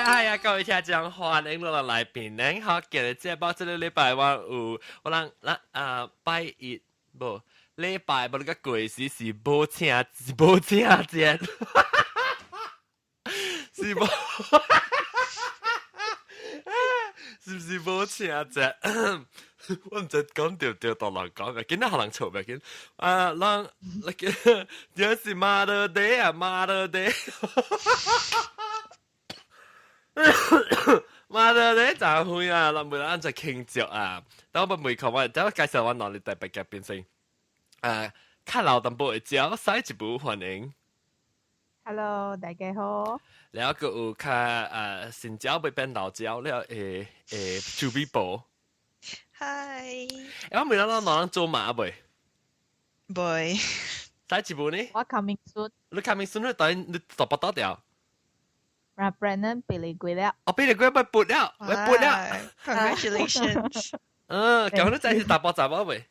啊係啊，各位聽眾歡迎落來檳城福建的節目。這个禮拜我有我人咱啊拜一無禮拜無你個過時是無請無請節，是無是毋是無請節？我毋知講對對當人講嘅，今仔予人笑袂緊啊！咱那個這是 Mother Day 啊，Mother Day。Mother Day 就會啊，咱每人在慶祝啊。但我未看我，等我介紹我兩個特別嘉賓先。較老淡薄的鳥，使一步歡迎。 Hello，大家好。了閣有較新鳥欲變老鳥了，會朱美寶。 Hi。我問咱兩人做媽未？未。使一步呢？我 coming soon。你 coming soon 你等你大不到掉？我 pregnant 八个月了。哦，八个月欲勃了，欲勃了。 Congratulations！嗯，咁你知是查埔查某未？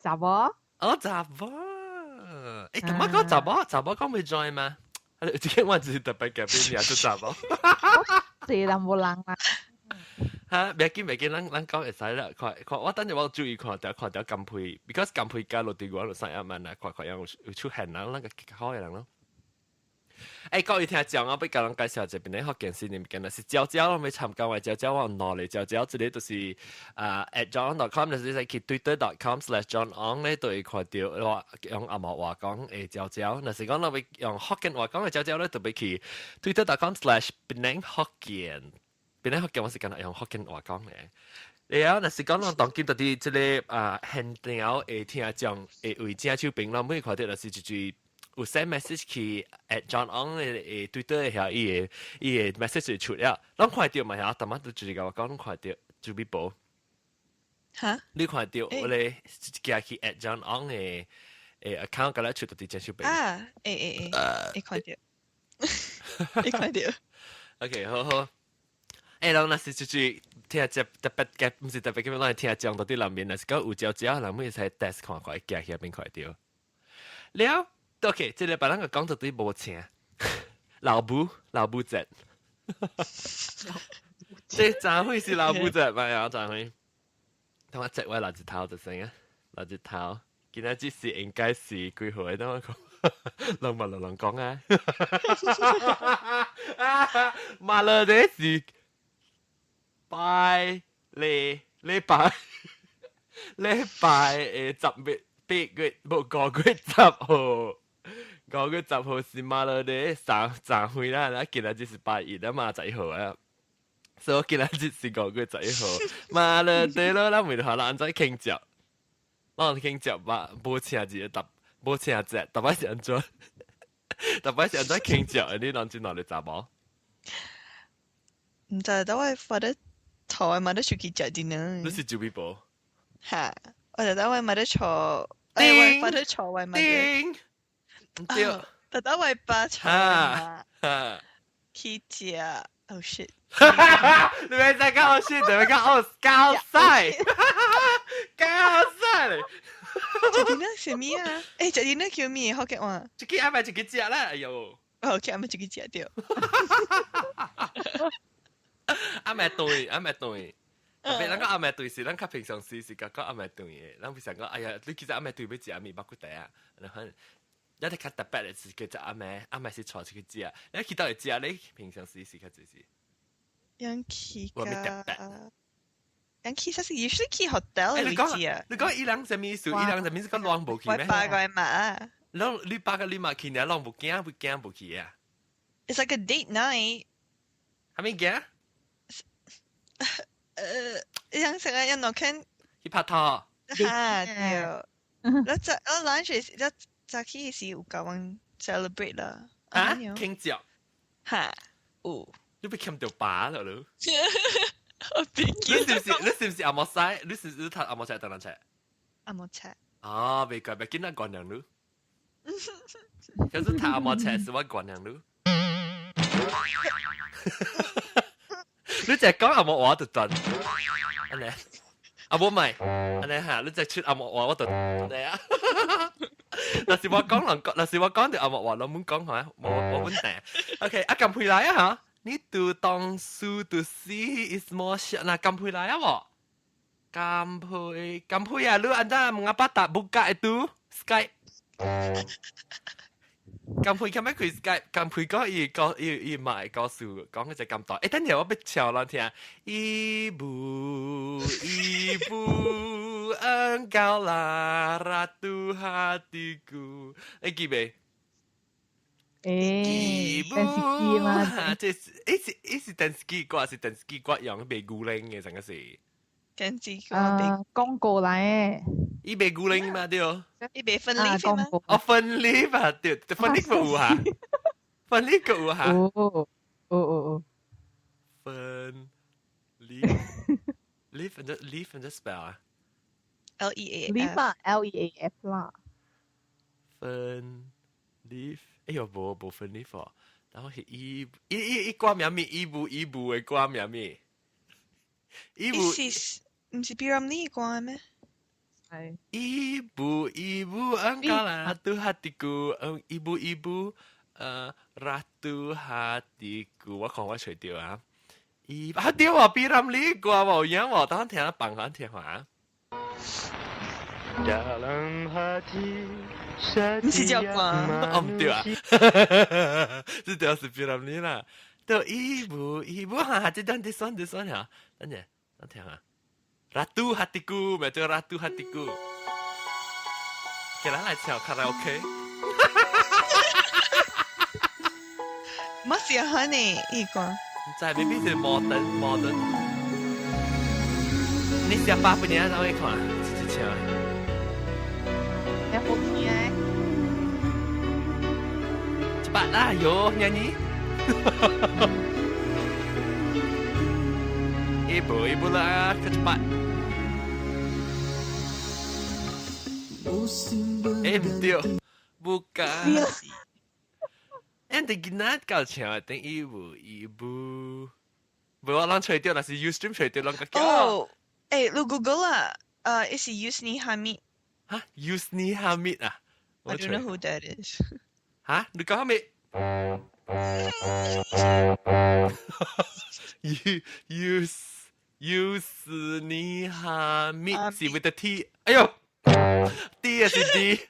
查某。哦，查某。誒，點解講查某？查某講未 join 嗎？這個我就是特別嘉賓，你做查某。是人無人啊。嚇，袂緊袂緊，咱咱講會使啦。看看，我等陣我注意看著看著金配，because 金配加落對我就三一萬啦，看看樣有出現人，咱個好的人咯。誒，各位聽眾，我欲共人介紹這邊咧福建新物件，是鳥鳥攏欲參加的鳥鳥，我有兩個鳥鳥，這个就是啊 @john.com，就是使去 twitter.com/johnong 咧，就會看著我用紅毛話講的鳥鳥。若是講咱欲用福建話講的鳥鳥咧，就欲去 twitter.com/檳城福建。檳城福建我是敢若用福建話講的。然後若是講咱當今佇這个啊現場的聽眾會為正手邊，咱每看著就是一句。有 send message 去 @johnong 的 Twitter 的遐，伊的 message 就出了，攏看著嘛遐，逐擺都就是共我講攏看著朱美寶。哈？你看著我咧行去 @johnong 的 account，共咱出佇正手邊。啊，會會會，會看著，會看著。 OK，好好。欸，人若是就是聽這特別嘅，毋是特別嘅，咱聽眾佇佇內面，若是講有鳥鳥，人會使 test 看看，行去遐邊看著。了。OK，這禮拜咱個講到底無請老母老母節，這昨昏是老母節嘛？呀，昨昏，等我折我蠟燭頭就先啊，蠟燭頭，今仔日是應該是幾號？等我講，攏嘛攏攏講啊，Mother Day 是拜禮禮拜禮拜誒十月八月無5月10號。5月10號是 Mother Day 三昨昏啦，咱今仔日是拜一啊嘛，十一號啊，所以今仔日是5月11號。Mother Day 咯，咱為何咱怎慶祝？咱慶祝吧，無請節特無請節，逐擺是按怎？逐擺是按怎慶祝？你攏真兩个查某？毋知，等我發得坐，我嘛得出去食 dinner。你是朱美寶？哈，我就等我嘛得坐，哎，我發得坐，我嘛得。對，特登我爸坐嘛，去食，oh shit！你別再講 oh shit，你別講哦，搞屎，搞屎嘞！食 dinner 是咩啊？欸，食 dinner 叫咩？好嘅話，出去安排出去食啦，哎呦！哦，去安排出去食著。暗暝頓，暗暝頓。特別咱講暗暝頓是咱較平常時是講講暗暝頓的，咱不想講，哎呀，你其實暗暝頓欲食啥物肉骨茶啊？然後。一啲較特別的是叫做暗暝，暗暝是帶出去食，你去佗會食？你平常時是較濟是？樣去噶？樣去，啥是 usually 去 hotel 你講，你講伊人啥物意思？伊人啥物意思？講攏無去咩？我爸佮媽。攏你爸佮你媽去，你攏無驚，無驚無去啊？It's like a date night。啥物驚？伊人成日一路看。去拍拖。哈對。我早我 lunch 是我早起是有共阮 celebrate 啦。啊？慶祝？哈，有。你欲欠著爸了咯？我別你是毋是你是毋是紅毛屎？你是你讀紅毛冊唐人冊？紅毛冊。啊，袂怪袂緊，咱原諒你。可是讀紅毛冊是我原諒你。你淨係講紅毛話就斷，按呢？啊無咪，按呢哈？你再出紅毛話我就按呢啊。若是我講人講，若是我講著紅毛話，攏免講嚇，無無問題。OK，啊咁回來啊嚇，你拄當輸拄死 is more 嗱，金佩來啊無？金佩，金佩啊，你按怎 mengapa tak buka itu Skype？金佩今日開 Skype，金佩講伊講伊伊買告訴講嗰隻咁多。等陣我欲唱人聽。Ibu, ibu, engkaulah ratu hatiku。你記未？電視機嘛，這是伊是伊是電視機歌，是電視機歌用賣牛奶嘅，成個是。電視歌。啊，廣告來嘅。伊賣牛奶嘛對？伊賣粉粒嘛？哦，粉粒啊，對，粉粒有啊，粉粒有啊。哦哦哦哦。粉粒，leaf 怎 leaf 怎 spell 啊？L E A F。leaf 啊，L E A F 啦。粉 leaf。哎喲，無無分你貨，然後是伊伊伊伊歌名咩？Ibu ibu 的歌名咩？ Ibu 是毋是 P. Ramlee 歌咩？係。 Ibu ibu engkaulah ratu hatiku, ibu ibu ratu hatiku，我看我揣著啊。伊啊對啊，P. Ramlee 歌無影無，等聽放下聽下。唔是這歌，哦唔對啊，這條是 P. Ramlee 啦。對，ibu ibu 哈，這段這算這算嚇，等陣，等聽下。Ratu hatiku，咪叫 Ratu hatiku。叫咱來唱卡拉 OK。乜事啊？呢呢個？唔知，未必是摩登摩登。你下八分年怎會看？這唱。有好聽。 Cepatlah, yo nyanyi. Ibu, ibu lah, cepat. Eh, betul. Bukan. 人哋囡仔夠唱，等 ibu ibu。無我攏揣著，若是 Ustream 揣著，攏較叫。哦，欸，你 Google 啦，伊是 Yusni Hamid。哈，Yusni Hamid 啊？I don't know who that is。哈，你講咩？You Yusni Hamid 是 with the T。哎呦，D 還是 D？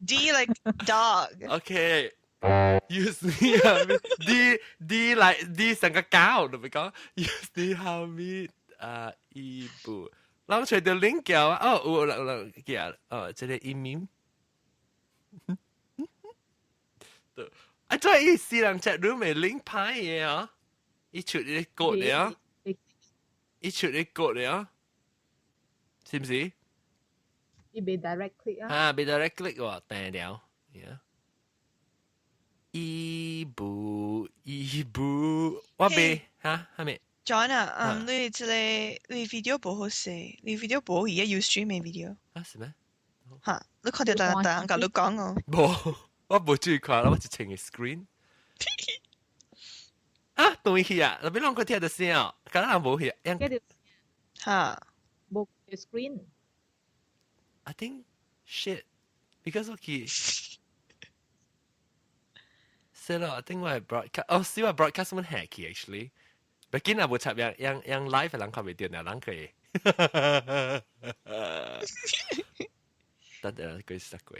D like dog。 OK。Yusni Hamid D D like D 成個狗，你咪講 Yusni Hamid 啊，ibu。人揣著 link 叫啊，哦，有人人叫，哦，這個移民。對，啊，這伊私人 chat room 的 link 歹的啊，伊出你個的啊，伊出你個的啊，是毋是？伊袂 direct click 啊。啊，袂 direct click 喎，定了，yeah。 Ibu ibu，我袂哈，啥物？ John 啊，嗯，你這個你 video 無好勢，你 video 無而家 Ustream 的 video。啊，是咩？嚇，你看著逐逐人共你講哦。無，我無注意看，我一穿個 screen。啊，斷去啊！那邊攏個聽著聲哦，敢若無去。嚇，無 screen。 I think shit because 我去。是咯，I think 我係 broadcast，哦，是我 broadcast 阮下去 actually。畢竟也無插樣樣樣 live 人看袂著，人可以。等陣佢實過。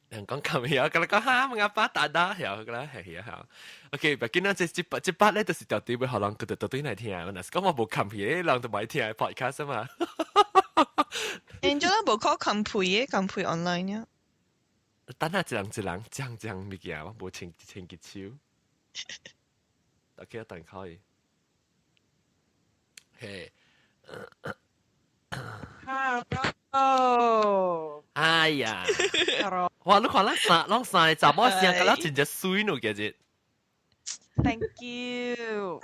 人講咁樣，佢講哈，mengapa tak ada？曉，佢講係係係。OK，畢竟呢，這這筆這筆咧，就是條對會予人佢就對來聽。若是講我無看片，人就無愛聽 podcast 嘛。 Angela 無靠看配嘅，看配 online 呀。等下一人一人講講物件，我無清清結手。OK，等可以。嘿。 Hello。哎呀！哇，你看咱三，攏三个查某聲，敢若真正媠呢，今日。 Thank you。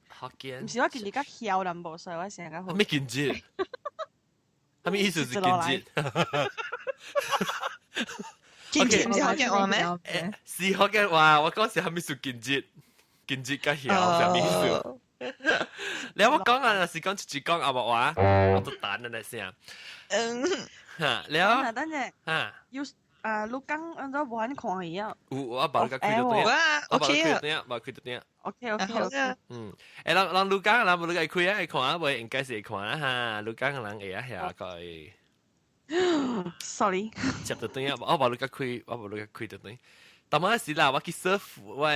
福建。毋是我今日較囂淡薄，所以我聲較好。啥物今日？啥物意思是今日？今日毋是福建話咩？是福建話，我講是啥物事今日？今日較囂，啥物意思？你有冇講啊？是講出去講阿伯話，我都等你聲。嗯。嚇，了。等陣。嚇。要啊，你講按怎無法看伊啊？有我把你開到哇頂，我把你，OK 啊，開到頂，把開到頂。 OK OK 好 OK。啊。嗯，誒，人人鹿港人無你會開啊，會看啊，袂應該是會看啊哈。鹿港人會啊遐個。 Sorry。接到頂啊，我無你甲開，我無你甲開到頂。當晚時啦，我去 surf 我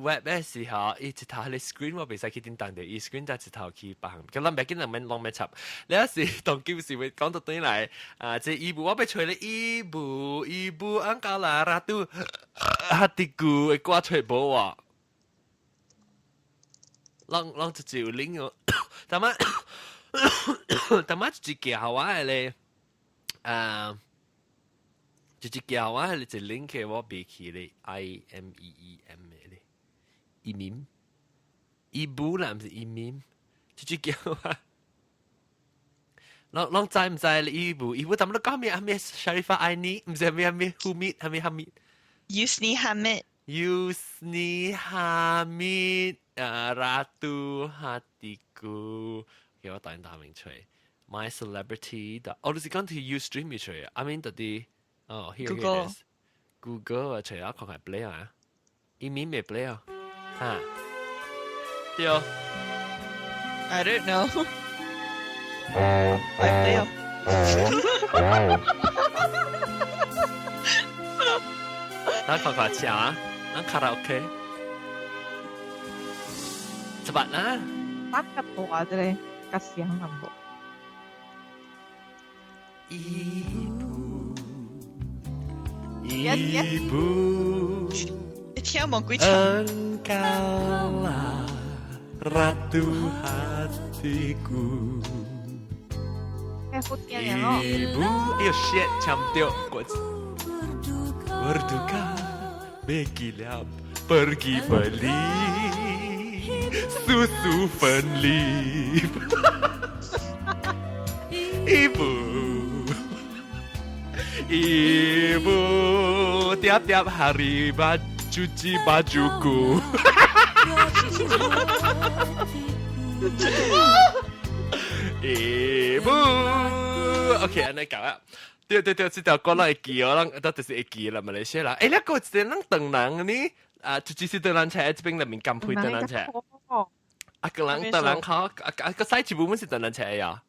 web 的時候，伊一頭彼个 screen 我袂使去叮當著，伊 screen 就一頭去別項。咁咱袂緊人免攏免插。你有時當今時會講到轉來，啊，這 ibu 我欲揣咧 ibu ibu engkaulah ratu hatiku 的歌揣無啊。攏攏直接有 link 哦。當晚當晚一寄我的咧，啊。就是叫我係一 link 我袂記咧，I M E E M 的咧，移民，ibu 啦，毋是移民，就是叫我。攏攏知毋知 ibu？ibu 淡薄講咩啊咩？Sharifah Aini，毋是咩咩 Humid，係咩 Hamid Yusni Hamid。 Yusni Hamid 啊，Ratu Hatiku，給我打大名出來。My Celebrity 的，哦，你是講去 Ustream 出來？I mean 到底。哦，here Google it is。Google 啊，除咗看看 play 啊，伊面未 play 啊，哈，對。 I don't know。來 play 哦。咱看看唱啊，咱卡拉 OK。十八啦。打較大這个，較聲淡薄。 Ibu Ibu 你聽無幾場？ Engkaulah ratu hatiku 欸，好聽的哦。 Ibu 哎呦 shit 唱唔對，我 berduka Begila pergi beli susu Fernleaf Ibu Ibu tiap-tiap hari cuci bajuku Ibu OK 按呢講啊。對對對，這條歌咱會記哦，咱到底是會記啦，馬來西亞人。欸，你個一個咱唐人呢？啊，就是是唐人車，這邊內面甘配唐人車。啊，個人唐人口，啊啊個西一部分是唐人車呀。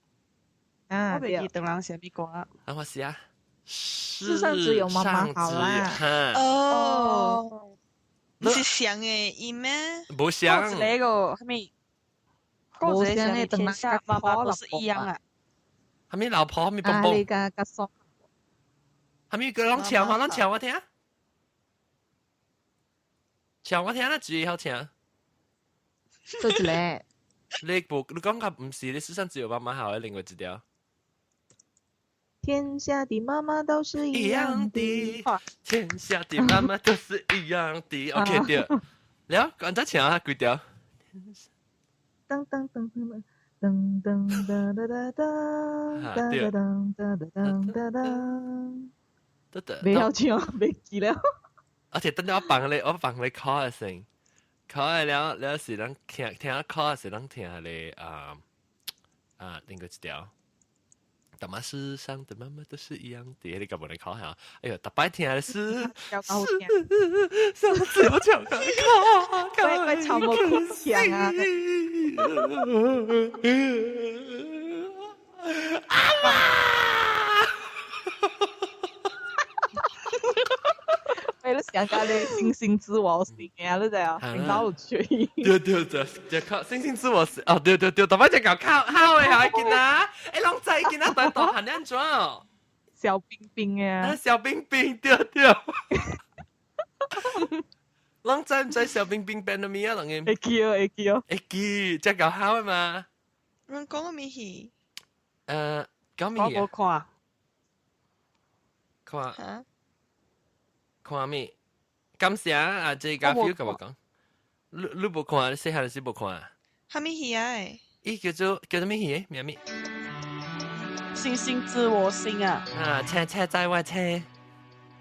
啊，我袂記唐人啥物歌啊。啊，我是啊。世上只有媽媽好啦。哦，你是像的音咩？無像。一個啥物？無像的天下媽媽都是一樣啊。啥物老婆，啥物蹦蹦？你個個爽。啥物歌攏唱我，攏唱我聽。唱我聽啦，最好聽。對一個。你無你講較毋是，你世上只有媽媽好的另外一條。天下的媽媽都是一樣的，天下的媽媽都是一樣的。OK 對，了，剛才唱啊幾條？噔噔噔噔噔噔噔噔噔噔噔噔噔噔噔。得得，袂曉唱，袂記了。而且等陣我放你，我放你 call 一聲，call 了了是咱聽聽 call 是咱聽咧啊啊另外一條。大媽世上的媽媽都是一樣的，你敢無來考下？哎呦，逐擺聽的是是上次有唱過考，快快唱無哭腔啊！阿媽，為了想家你星星知我心啊，你知啊？聽到有吹。對對對，就靠星星知我心。哦，對對對，逐擺就搞靠好的下囡仔，欸，攏知囡仔大大漢按怎？小冰冰啊！小冰冰，對對。攏知毋知小冰冰變咗咩啊？攏會記哦，會記哦。會記，這搞好的嘛？阮講咩戲？講咩戲？我無看。看。看咩？感謝啊！這個 feel 甲我講，你你無看，你細漢時無看。啥物戲啊？伊叫做叫做咩戲？名咩？星星知我心啊！啊，車車載我車，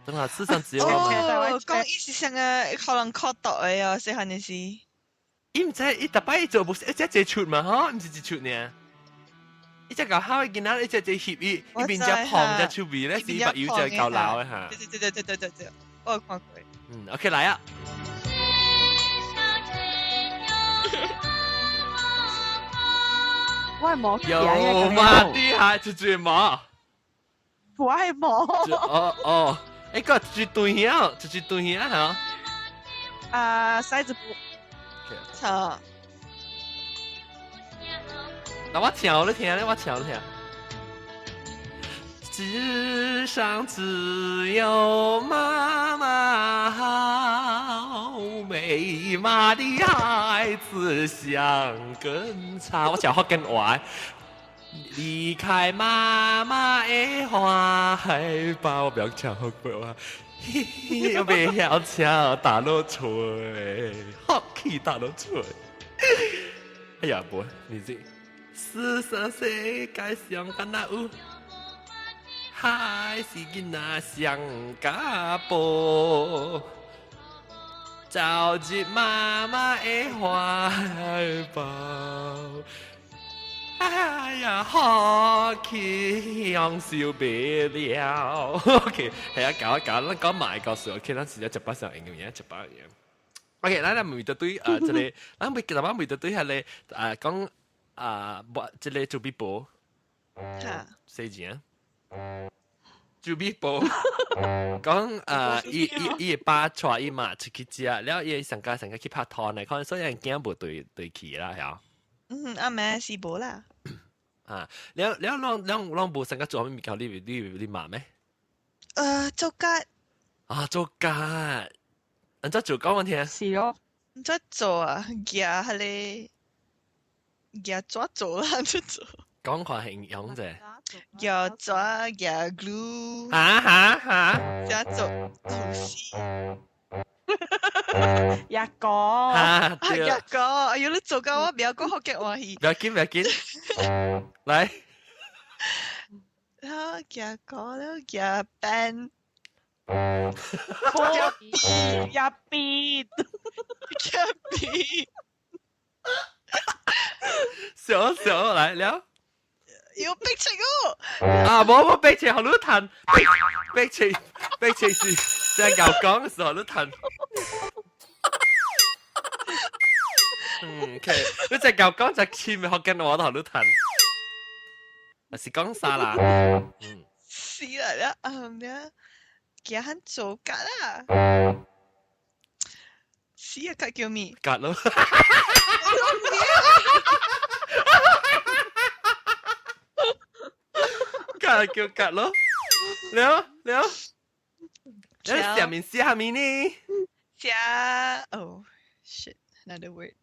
等下世上只有我哦，講伊是啥個可能較毒的哦，細漢的時。伊毋知伊逐擺伊做無是，一只一出嘛，吼，毋是一出爾。伊只夠好嘅囡仔，伊只只翕伊，伊邊只胖只出味咧，是目油只夠老嘅嚇。對對對對對對對，我有看過。嗯，OK 來啊。我係冇。有嘛啲係出住冇？我係冇。哦哦，一個出對兄，出對兄嚇。啊，骰子布。錯。那我唱你聽咧，我唱你聽。世上只有媽媽好，沒媽的孩子像根草。我唱福建話，離開媽媽的懷抱，我不要唱福建話。我袂曉唱，打落吹，福氣打落吹。哎呀，無，你這世上世界上敢若有。還是囡仔上家寶，走入媽媽的懷抱。哎呀，好氣享受不了。OK，係啊，搞一搞，咱講埋個數，OK，咱時間一百上用嘅嘢，一百樣。OK，咱來問到對啊，這個，咱未，咱問到對係咧啊，講啊，這個做比寶，嚇，四字啊。做米寶講啊，伊伊伊爸帶伊媽出去食，了伊上家上家去拍拖呢，可能所以人驚無對對去啦，係。嗯，阿妹是無啦。啊，了了，攏攏攏無上家做啥物物件，你你你媽咩？做家。啊，做家，按怎做講我聽。是咯。按怎做啊？夾彼个夾紙做啦，按怎做？講看形容者。夾紙夾 glue。哈哈哈！加做老師。一個。哈對。一個，哎喲，你做到我不要講福建話去。不要緊，不要緊。來。然後夾個了夾 pen。夾筆，夾筆，夾筆。笑笑來了。要逼情哦！啊，無無逼情，予你趁，逼情逼情是在牛講嘅時候你趁。嗯，OK，你在牛講就簽學緊我都予你趁。是講啥啦？嗯，是啦，啊咩？驚很做格啦。是啊，格叫咩？格咯。格叫格咯，了了，你下面寫下面呢？寫哦，shit another word。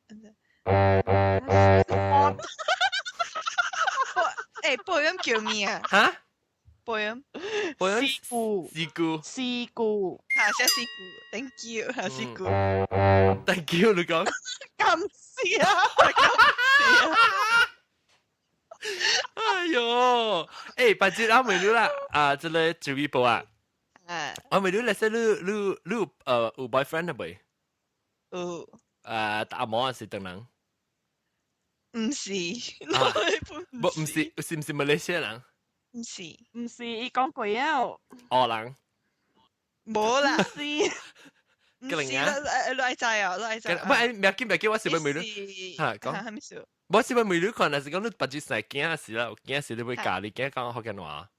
誒，播音叫咩啊？嚇？播音。播音。事故。事故。事故。嚇，寫事故，thank you，嚇事故。 Thank you，你講。咁事啊！咁事啊！哎喲，欸，白節阿妹女啦，啊，這個注意報啊，阿妹女，你說你你你有 boyfriend 未？有。阿毛還是唐人？唔是，不唔是，是唔是馬來西亞人？唔是，唔是，伊講過啊。哦人。無啦。是。唔是啦，你愛知啊，你愛知。唔係，唔要緊，唔要緊，我是問妹女。嚇，講。我是問妹女看，若是講你捌住生囝時啦，有囝時你會教你囝講福建話。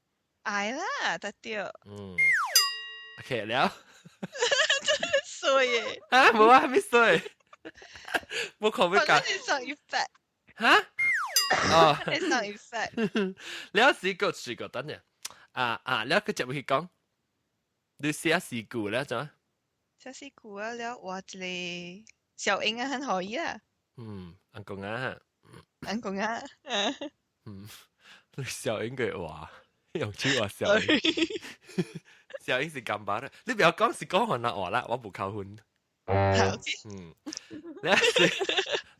愛啦，得對。嗯。OK 了。衰嘅。啊，無啊，啥物衰？無可欲教。你上 effect。哈？哦。你上 effect。了是個是個等陣。啊啊，了佢接入去講，你寫詩句了怎？寫詩句啊，了畫一個小英啊，很可以啊。嗯，阿公啊。阿公啊。嗯，你小英嘅話，用手話小英。小英是咁把的，你不要講是講雲南話啦，我無扣分。嗯，你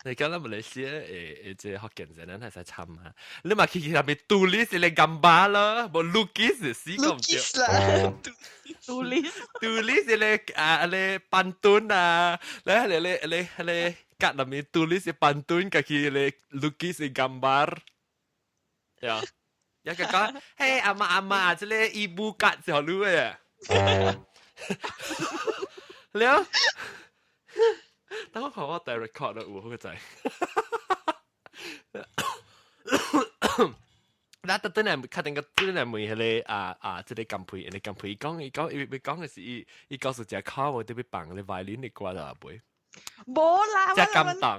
你講咱馬來西亞誒誒，這福建人咱係使參啊！你嘛去去那邊獨立是咧咁巴咯，無魯基是死講唔對。啦，獨立獨立是咧啊咧班敦啊，咧咧咧咧咧隔那邊獨立是班敦，家己咧魯基是gambar。對啊，一個講，嘿阿媽阿媽，這個伊母格就你嘅，了，等我看我帶 record 了有好個仔。咱特登來確定個轉來問彼個啊啊，這個甘皮，那個甘皮講伊講伊欲講的是伊伊告訴只考無得欲放咧 violin 的歌就袂。無啦，真感動。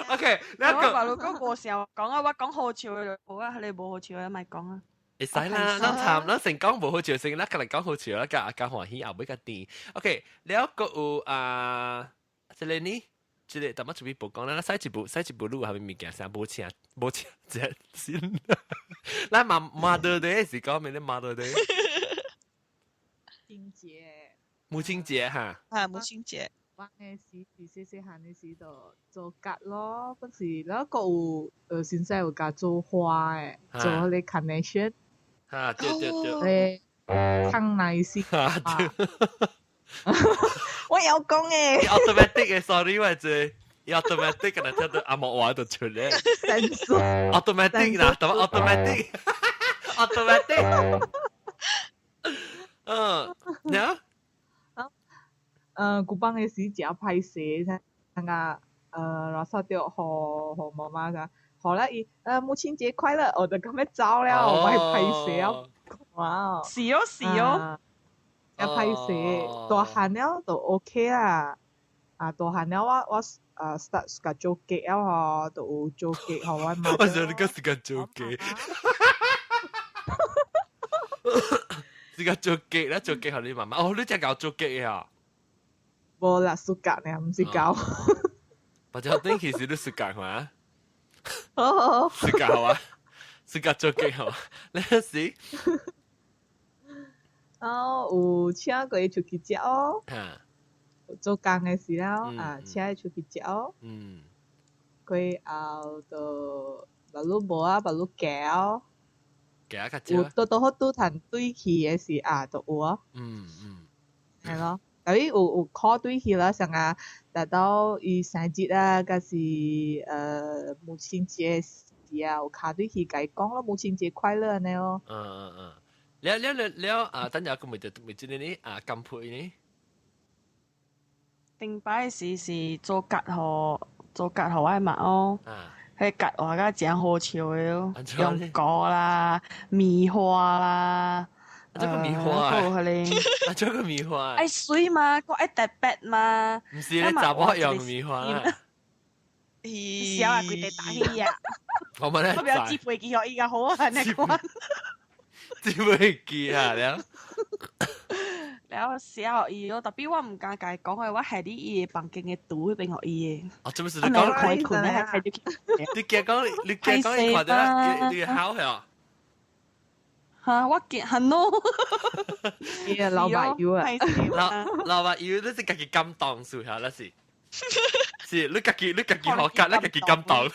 OK，你個話你講無想講啊，我講好笑的就好啊，你無好笑的莫講啊。會使啦，咱參咱先講無好笑，先咱過來講好笑，咱較較歡喜後尾較甜。OK，了閣有啊，這個呢？這個淡薄準備報講，咱使一步，使一步，你有啥物物件？啥無請，無請，這先。咱 Mother Day 是講咩咧？Mother Day。親節。母親節哈。啊，母親節。我嘅時是細細漢嘅時就做桔咯，不是，然後閣有先生有教做花的，做彼个 carnation。啊，對對對。誒，康乃馨。啊，對。我有講誒。 automatic 的，sorry 我這 automatic 可能聽到阿莫話就出嚟。automatic 啦，同埋 automatic，automatic。嗯，你啊？古幫的時誠歹勢，參加然後著予予媽媽講，好啦，伊母親節快樂，我就咁樣走了，我歹勢啊，哇！是哦是哦，誠歹勢，大漢了就 OK 啦，啊大漢了我我start 自家做雞了吼，就有做雞予我媽。我想你講自家做雞，自家做雞啦，做雞予你媽媽，哦，你真𠢕做雞啊？無啦，暑假呢，毋是教。或者等其實你暑假嘛？好好好。暑假好啊，暑假做雞好，你是？哦，有請過伊出去食哦。做工的時候啊，請伊出去食哦。過後就目睭無啊，目睭行哦。行較少。有拄拄好拄趁對去的時啊，就有哦。係咯。但係有有 call 對去啦，像啊，達到伊生日啊，抑是母親節時啊，有敲對去共伊講咯，母親節快樂按呢咯。嗯嗯嗯，了了了了啊！等陣個問就問這個呢啊，甘配呢？頂擺時是做桔予做桔予我媽哦，彼桔畫甲誠好笑的哦，用膏啦、棉花啦。這個棉花啊！啊，這個棉花。愛媠嘛，閣愛特別嘛。毋是咧，查某用棉花啦。痟啊，規地打起啊！我們咧，我不要紙飛機予伊較好啊，你看。紙飛機啊，了。了寫予伊咯，特別我毋敢共伊講的，我係佇伊的房間的櫥彼邊予伊的。哦，這不是你講開困咧，開入去。你驚講，你驚講伊看著你你好係哈！我見很咯，伊個老白油啊，老老白油，你是家己感動數下，那是，是你家己你家己學格，你家己感動。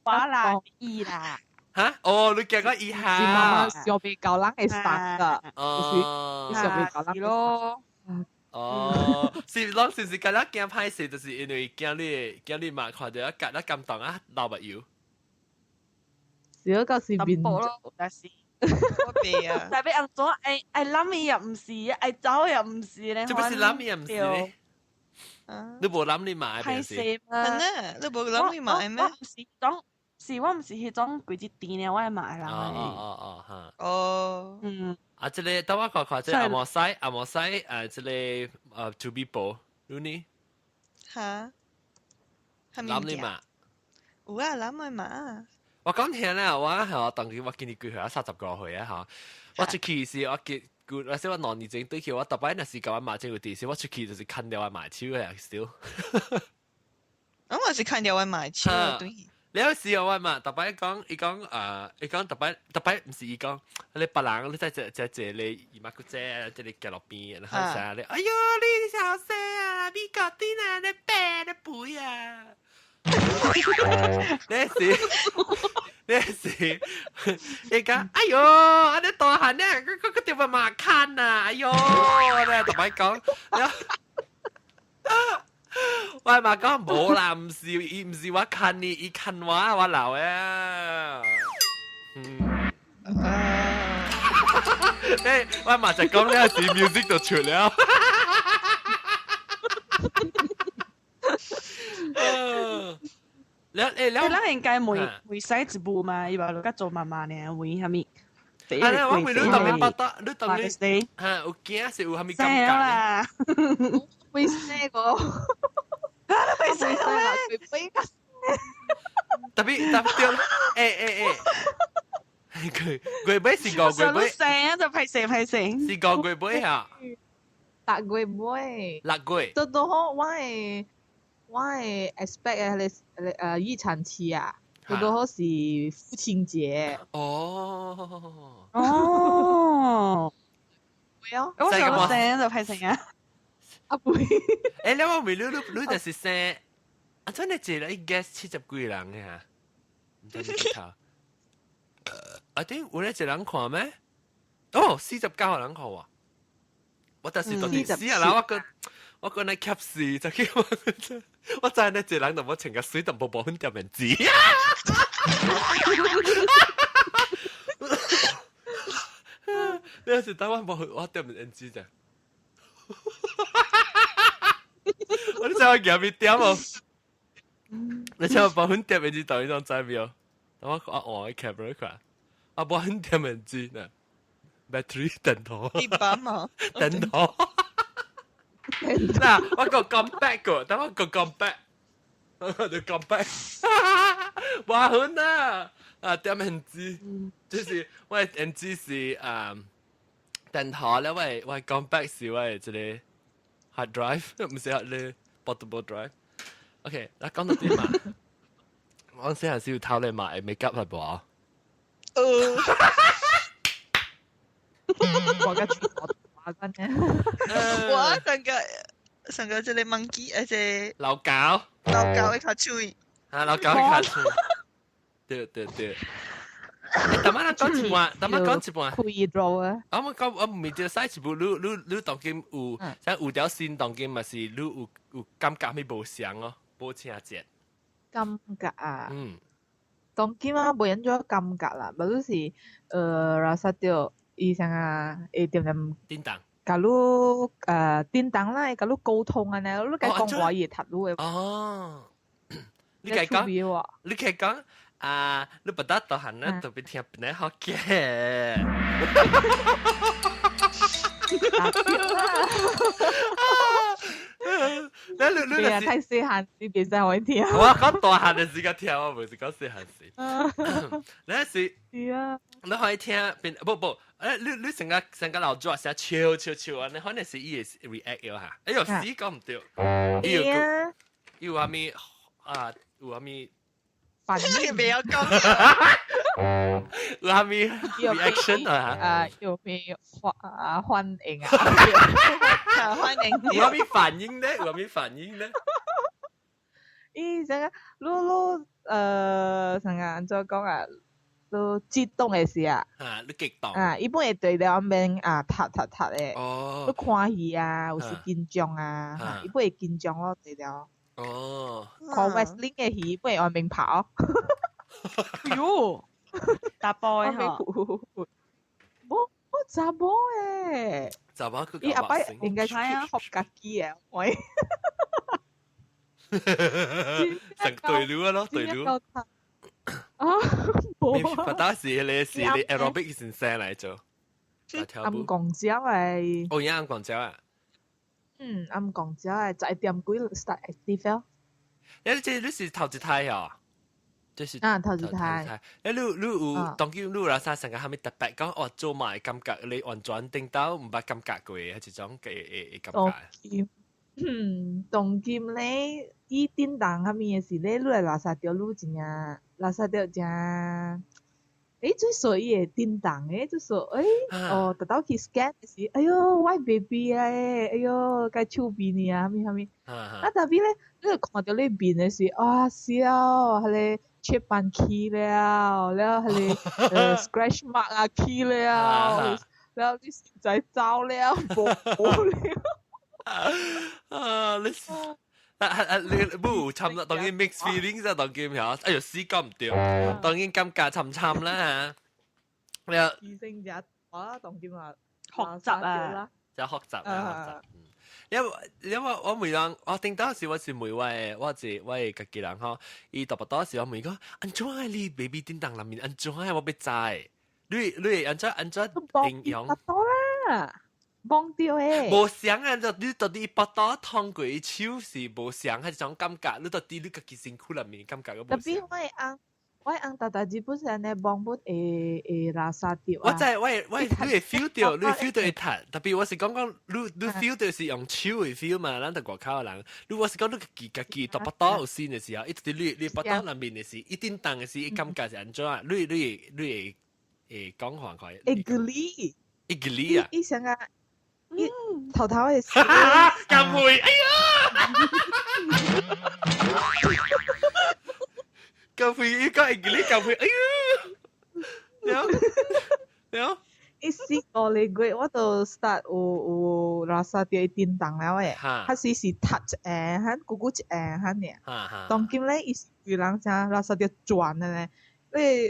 我啦，伊啦。哈？哦，你驚講伊下。是媽媽小袂夠人會送噶，哦，小袂夠人咯。哦，是攏是是覺得驚歹勢，就是因為驚你驚你媽看著啊，覺得感動啊，流目油。是嗰個是面咯，但是我袂啊。特別按怎愛愛諗伊又毋是，愛走又毋是咧。這不是諗伊又毋是咧。你無諗你媽歹勢嘛？係呢，你無諗你媽咩？我毋是種，是我毋是彼種規日甜的我的媽的人。哦哦哦哦，哈。哦。嗯。啊，這個等我看看，這個阿摩西，阿摩西，這個朱比波，你呢？哈？諗你媽？有啊，諗我媽。我講聽咧，我係我當佢我今年幾歲啊？30個歲啊嚇！我出去時我結，我說我2年前對去，我逐擺若是共我媽這有佇時，我出去就是牽著我媽手的少。我嘛是牽著我媽手對。你有時我嘛，逐擺講，伊講伊講逐擺逐擺毋是伊講，你別人你在這這這你姨媽姑姐，這裡街路邊，然後啥你，哎喲，你小細啊，美國啲啊，你白你肥啊！你是你是，伊講，哎喲，按呢大漢呢，閣閣閣著予媽牽啊，哎喲，你逐擺講，我媽講無啦，唔是伊唔是我牽你，伊牽我，我老啊。嗯。誒，我媽就講呢時 music 就出了。你誒，你咱應該每每使一步嘛，伊話落甲做媽媽呢，為啥物？係啦，我問你當你巴打，你當你嚇有驚是有啥物感覺啦？未生過，啊，你未生啦，佢比較特別特別對，欸欸欸，佢月尾是5月尾，生啊就歹勢歹勢，是5月尾啊，6月尾，6月，都都好，我會 expect 嘅係預產期啊，都都好是父親節。哦哦，會啊，我想生就歹勢啊，啊會，欸，你我問你，你你就是生，啊，真係一個一 guess 70幾人嘅嚇，唔知你頭。啊，頂有咧一人看咩？哦，49個人看喎。我就是到底死啊啦！我個那吸死就叫我，我知呢一人就冇穿個水，就無無粉點面子。你是台灣無我點面子啫。我你知我夾咪點無？你知我無粉點面子到底種知未？我我換 camera 看，啊無粉點面子呢？battery 電筒，一般嘛，電筒。嗱，我個 come back 個，等我個 come back，我就 come back。哇好啊！啊點面子，就是我的面子是啊電筒咧，我 come back 是我的這個 hard drive，唔是咧 portable drive。OK，嗱講到點嘛？我先係是要偷你買 make up 係無？哦。我嘅全部話緊嘅。我上個這個 monkey，這老狗，老狗的較喙。啊，老狗的較喙。對對對。欸，頭仔咱講一半，頭仔講一半。開咗啊！我講我唔係就使一部，你當今有，像有條線當今嘛是你有感覺咪無相哦，無請節。感覺啊？嗯。當今啊，無影咗感覺啦，無就是rasa 到伊啥啊，會點點。叮當。假如叮當啦，會共你溝通按呢，你共講話伊會讀你的。哦。你共講，你共講啊！你不得大漢咧，特別聽邊個好嘅。你你你太細漢，你別使我聽。我講大漢的時間聽，我唔是講細漢時。你是，你可以聽邊不不，誒你你成個老早成笑笑笑啊！你可能是伊會 react 了哈。哎呦，死講唔對。伊有有啥物啊？有啥物？反應沒有講。有啥物 reaction 啊？啊，有咩歡啊歡迎啊？歡迎。有啥物反應呢？有啥物反應呢？伊啥個？你你啥個按怎講啊？你激動的時啊？啊，你激動。啊，伊本會對了面啊，踢踢踢的。哦。你看戲啊，有時緊張啊，伊本會緊張咯，對了。哦。看 wrestling 的戲，本會按面跑。哎喲，查甫的吼。無，無查某的。查某去伊後擺應該是學家己的，喂。成對路咯，對路。啊，無啊！不打是你是你 aerobic 先生來做。暗廣州的。哦，而暗廣州啊。嗯，暗廣州的，11點幾 start active 了。你這你是頭一胎啊？這是啊，頭一胎。欸，你有當今你有啦啥成個蝦米特別講哦，做嘛的感覺，你完全頂到毋捌感覺過的，彼種的感覺。嗯，當今咧，伊叮當蝦米的時咧，你來垃圾著，你真正垃圾著真。欸，最說伊會叮當誒，就說欸，哦，特到去 scan 的時，哎喲，我 baby 啊，哎喲，該手邊呢啊，蝦米蝦米。啊，特別咧，你看著你面的時，啊，笑，彼个切斑起了，了彼个scratch mark 啊起了，了你實在走了，無了。啊，你是，啊你冇差唔多，當然 mixed feelings 啊，當然嚇，哎呦死講唔對，當然感覺參參啦嚇。你異性者我當然話學習啊，就學習啊，學習。因為我每人，我頂當時我是每位，我是我係家己人吼，伊特別多時我問講，按怎你 baby 叮當內面按怎我欲知？你會按怎按怎形容？巴肚啦，摸著的。無相啊！就你到底腹肚通過手是無相，彼種感覺，你到底你家己身軀內面感覺閣無特別我的翁，我的翁逐逐日本是按呢摸本會會垃圾著啊。我知，我會我你會 feel 著，你會 feel 著會窒。特別我是講講，你 feel 著是用手會 feel 嘛，咱佇外口的人。你我是講你家己家己踱腹肚有線的時候，伊直你腹肚內面的是，伊叮當的時，伊感覺是按怎？你會講看看。會 geli，會 geli 啊！伊啥啊？伊頭頭的時，咁會，哎呀！咁會，伊講會 geli，咁會，哎呀！了了，伊4個月我就 start 有有垃圾著伊叮當了的，較時是踢一下，哈久久一下哈爾。當今咧，伊是規人啥垃圾著轉的咧，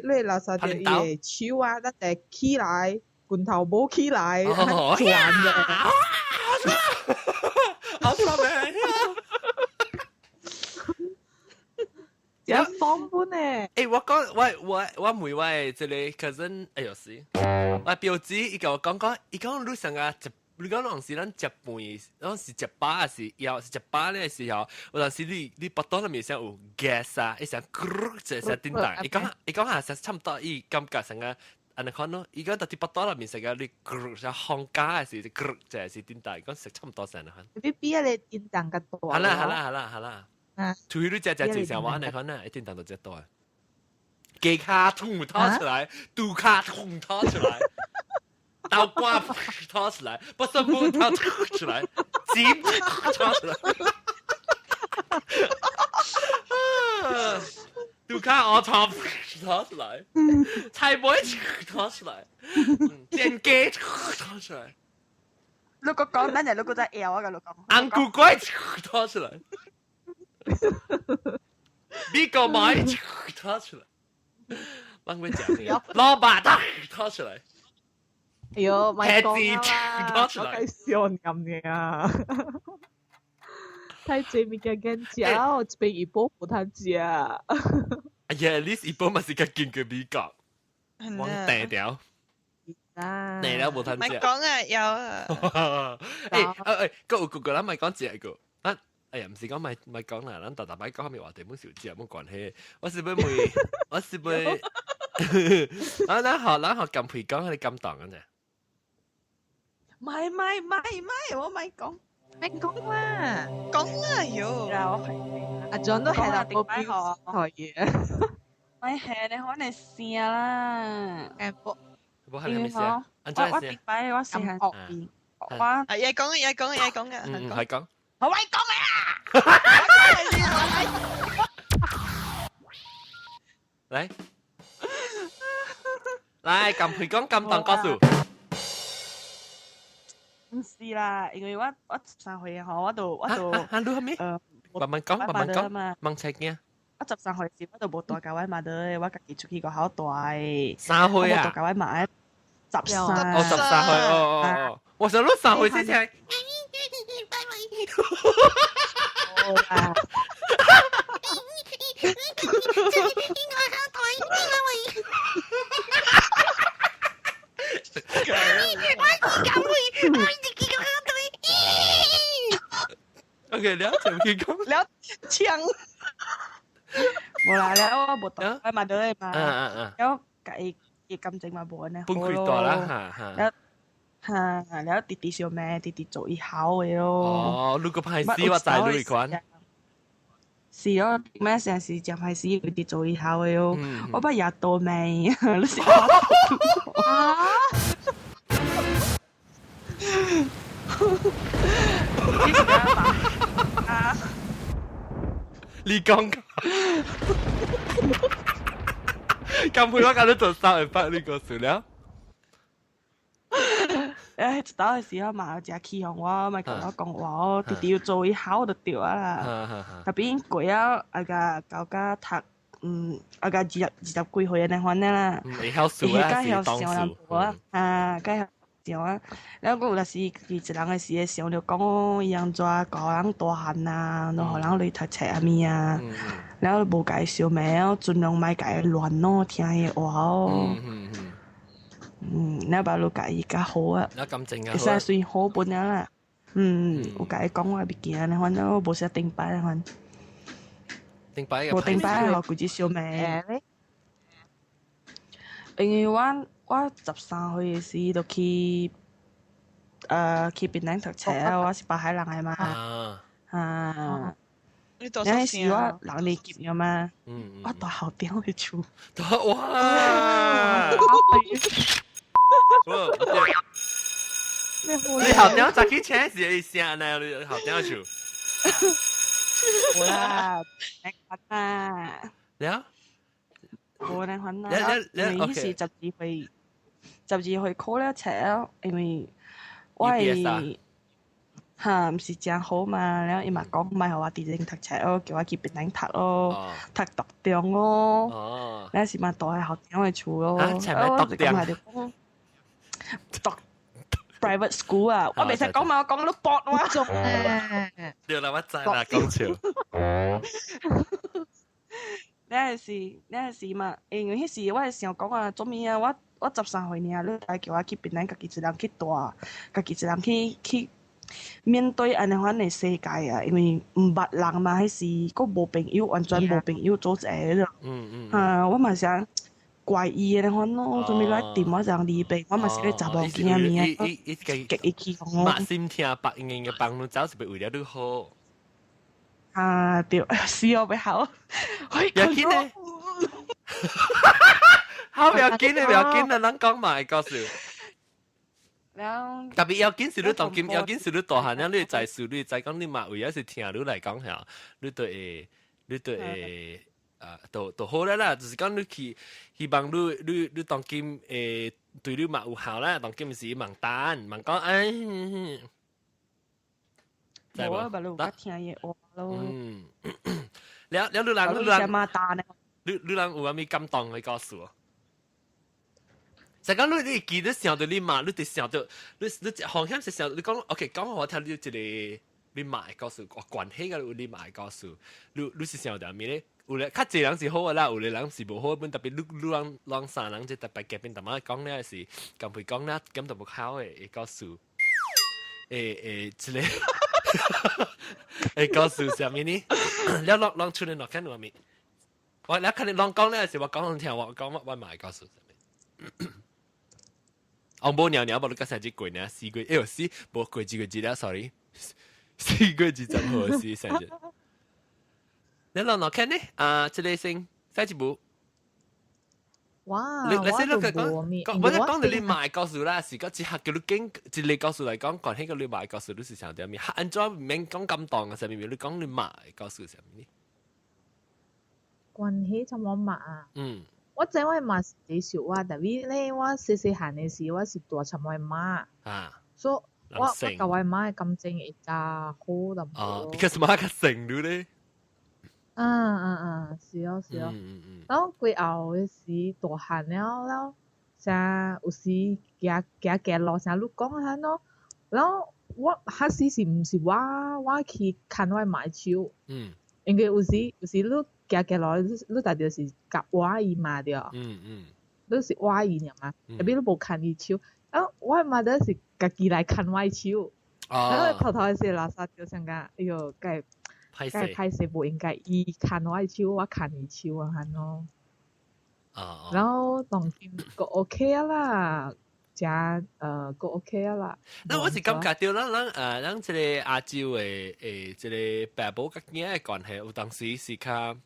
你垃圾著伊的手啊，咱會起來，拳頭無起來，轉的。好爽咩？真爽本呢！欸，我講我我我問我這個 cousin，哎呦死！我表姊伊共我講講，伊講你上個食，你講當時咱食飯，當時食飽還是枵，是食飽咧時候，有當時你腹肚內面先有 gas 啊，伊聲咕一聲叮當，伊講伊講啊，差不多伊感覺上個按呢款咯，伊講到佇腹肚內面成個你咕像放假的時，咕一是叮當，伊講食差不多成款。你比彼個叮當較大。好啦好啦好啦好啦。除非你食食濟成碗，按呢款啊，一叮當就這大。雞跤突掏出來，肚跤突掏出來，豆瓜掏出來，不是木頭出來，雞掏出來，肚跤我掏掏出來，菜尾掏出來，煎雞掏出來。你閣講，等陣你閣再搖我共你講。紅菇粿掏出來。美國買掏出來，攏欲食咩？蘿蔔掏出來，哎喲，莫講啦，我開笑念爾。太濟物件揀食，我這邊伊寶無通食。哎呀，你伊寶嘛是較近過美國，往地條，地了無通食。莫講啊，有啊。欸欸，閣有個個咱莫講一個。哎呀，毋是講莫莫講啦，咱逐逐擺講啥物話題，阮是有食無關係。我是欲問，我是欲，啊，咱學咱學甘皮講，彼個感動啊！莫莫莫莫，我莫講，莫講啦，講啦喲。阿 John 都係啦，無表可以。莫係你可能聲啦。欸，無，無係咩聲？我頂擺我細漢時，我啊，伊講，伊講，伊講啊，嗯，係講。我咪講你啊！來來，甘皮講感動故事。毋是啦，因為我13歲吼，我就啊，你啥物？慢慢講，慢慢講，慢菜囝。我13歲時，我就無蹛共阮媽的，我家己出去外口蹛。3歲啊？無蹛共阮媽的，十三。哦，13歲，哦哦哦，我想你3歲先聽。啊！ OK，了就去講。了槍。無啦，了我無蹛，我媽的嘛。嗯嗯嗯。了，共伊伊感情嘛無按呢好分開大啦，哈哈。了，哈，了直直相罵，直直做伊好的咯。哦，你閣歹死，我知你款。是哦，咩成時真歹死，直直做伊好的哦。我捌也多罵，你是我。啊！啊！你講，咁配我教你做三月八呢個事了。誒，一到的時候嘛，誠氣予我，莫共我講話哦，直直做伊好就對啊啦。特別過啊，啊個到甲讀，啊個二十幾歲按呢款啦。會曉數啊，是當數。啊，較曉想啊，了閣有若是伊一人的時會想著講哦，伊按怎教人大漢啊，都予人來讀冊啥物啊，了無共伊相罵哦，盡量莫共伊亂咯，聽伊話哦。了把你共伊較好啊。那感情啊。會使算好本啊啦。有共伊講我物件按呢款，我無啥頂擺按呢款。頂擺無頂擺予規日相罵。因為我13歲時就去檳城讀冊啊，我是北海人來嘛。啊。你多那時我六年級了嘛。我蹛校長的厝。哇！你校長早起請時聲呢？你校長厝。無啦，啊。了。無按呢款啦，因為彼時12歲，12歲考了冊，因為我的哈毋是誠好嘛，了伊嘛講莫予我佇這讀冊哦，叫我去檳城讀咯，讀獨中咯，了是嘛蹛佇校長的厝咯，啊，獨中，讀 private school 啊，我袂使講嘛，我講你駁我。中咧，對啦，我知啦，講笑。了是嘛，因為彼時我會想講啊，做物啊，我13歲爾，你來叫我去檳城，家己一人去蹛，家己一人去面對按呢款的世界啊，因為毋捌人嘛，彼時閣無朋友，完全無朋友做一个咯。啊，我嘛是怪異的款咯，做物來掂我一人離別，我嘛是咧查某囝物啊，激伊起哄咯。心疼別人的幫你走是為了你好。啊對，死我袂好。要緊呢？好，不要緊的，不要緊的，咱講嘛會告訴。特別要緊是你當今，要緊是你大漢了，你會知事，你會知講你嘛為了是聽你來講嚇，你就會啊，都好啦啦，就是講你去希望你當今會對你嘛有效啦，當今是望等，望講哎。無啊，嘛你有較聽伊話咯。嗯，了了，你人你人有啥物感動的故事？就講你記得想到你媽，你就想到你風險是想你講 OK，講我聽你一個你媽的故事，關係個你媽的故事，你是想到啥物咧？有咧較濟人是好的啦，有的人是無好的，特別你人三人這特別夾邊淡仔講咧是，共佢講咧咁就無好的故事，這個故事啥物呢？了攏攏出來落看有啥物？我你看你攏講咧是我講聽，我講我媽的故事啥物？哦，無娘娘，無你甲生日過呢？4月，哎喲，四無過幾個節了，sorry，4月20號是生日。你落落看呢？啊，這個先，下一步。哇！你先你講講，我講到你媽的故事啦，是講一下叫你經一個故事來講，關係個你媽的故事，你是想點物？按怎免講感動啊？啥物？你講你媽的故事啥物呢？關係怎麼媽啊？嗯。我知我媽是幾小我，但係咧我細細漢的時，我是蹛參我媽。啊。所以我佮我媽的感情會較好淡薄。哦，because 媽較勝你咧。嗯嗯嗯，是哦是哦。然後過後的時大漢了了，啥有時行行行路，像你講的咯，然後我彼時是毋是我去牽我媽的手？因為有時你行行路，你定著是共倚伊嘛對。你是倚伊爾嘛，特別你無牽伊手，啊，我媽就是家己來牽我的手。然後頭頭的時垃圾就想講，哎喲，該該歹勢無應該伊牽我的手，我牽伊手啊，按咯。然後當今閣 OK 啊啦，誠閣 OK 啊啦。那我是感覺到咱這個亞洲的這個爸母佮囝的關係，有當時是較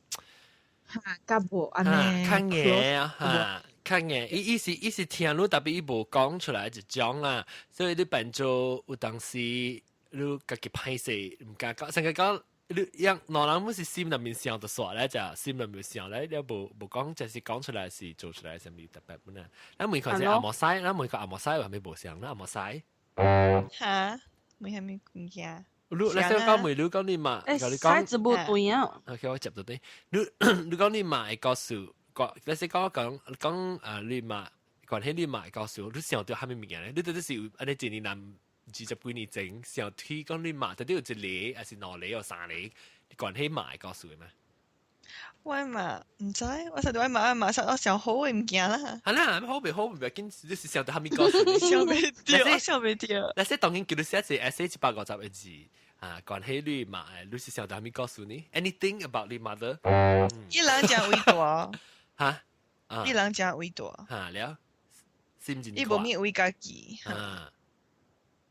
哈，較無按呢，較硬啊，哈，較硬。伊是聽你，特別伊無講出來一種啦，所以你變做有當時你家己歹勢，毋敢講，成個講。你樣兩人本是心內面想就煞咧，就心內面想咧，你無講，就是講出來是做出來啥物特別本啊。咱每個是阿摩西，咱每個阿摩西話咪無相啦，阿摩西。嚇，冇啥物物件。你你想講未？你講你媽，欸，你講使一無對啊。 OK，我接到你。你你講你媽會告訴，講你是講講講啊，你媽關係你媽會告訴，你想到啥物物件咧？你到底是有按呢一年男20幾年前想推講你媽，到底有一個還是兩個或三個關係媽會告訴的嗎？我嘛毋知，我實在我媽媽實我想好的物件啦。係啦，好袂好袂要緊，你是想到啥物故事？想袂著，我想袂著。那些當然叫你寫一個 essay 150個字啊，關係你媽，你是想到啥物故事呢？Anything about 你 mother？伊人誠偉大。嚇？伊人誠偉大。嚇了，心真伊無物為家己。啊。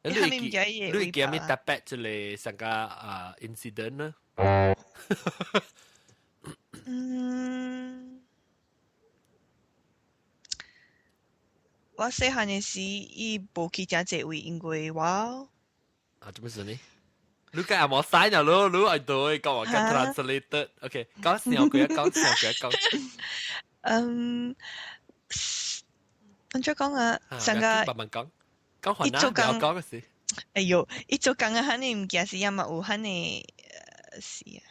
你會記，你會記咩特別一個上個啊 incident 呢？嗯，我細漢的時，伊無去誠濟位，因為我啊，做咩事呢？你計阿冇使呢？你你愛對講我個 translated，OK，講小鬼講小鬼講。嗯，按怎講啊？上個慢慢講，講還啦，不要講嘅事。哎喲，伊做工啊，彼个物件是也嘛有彼个，是啊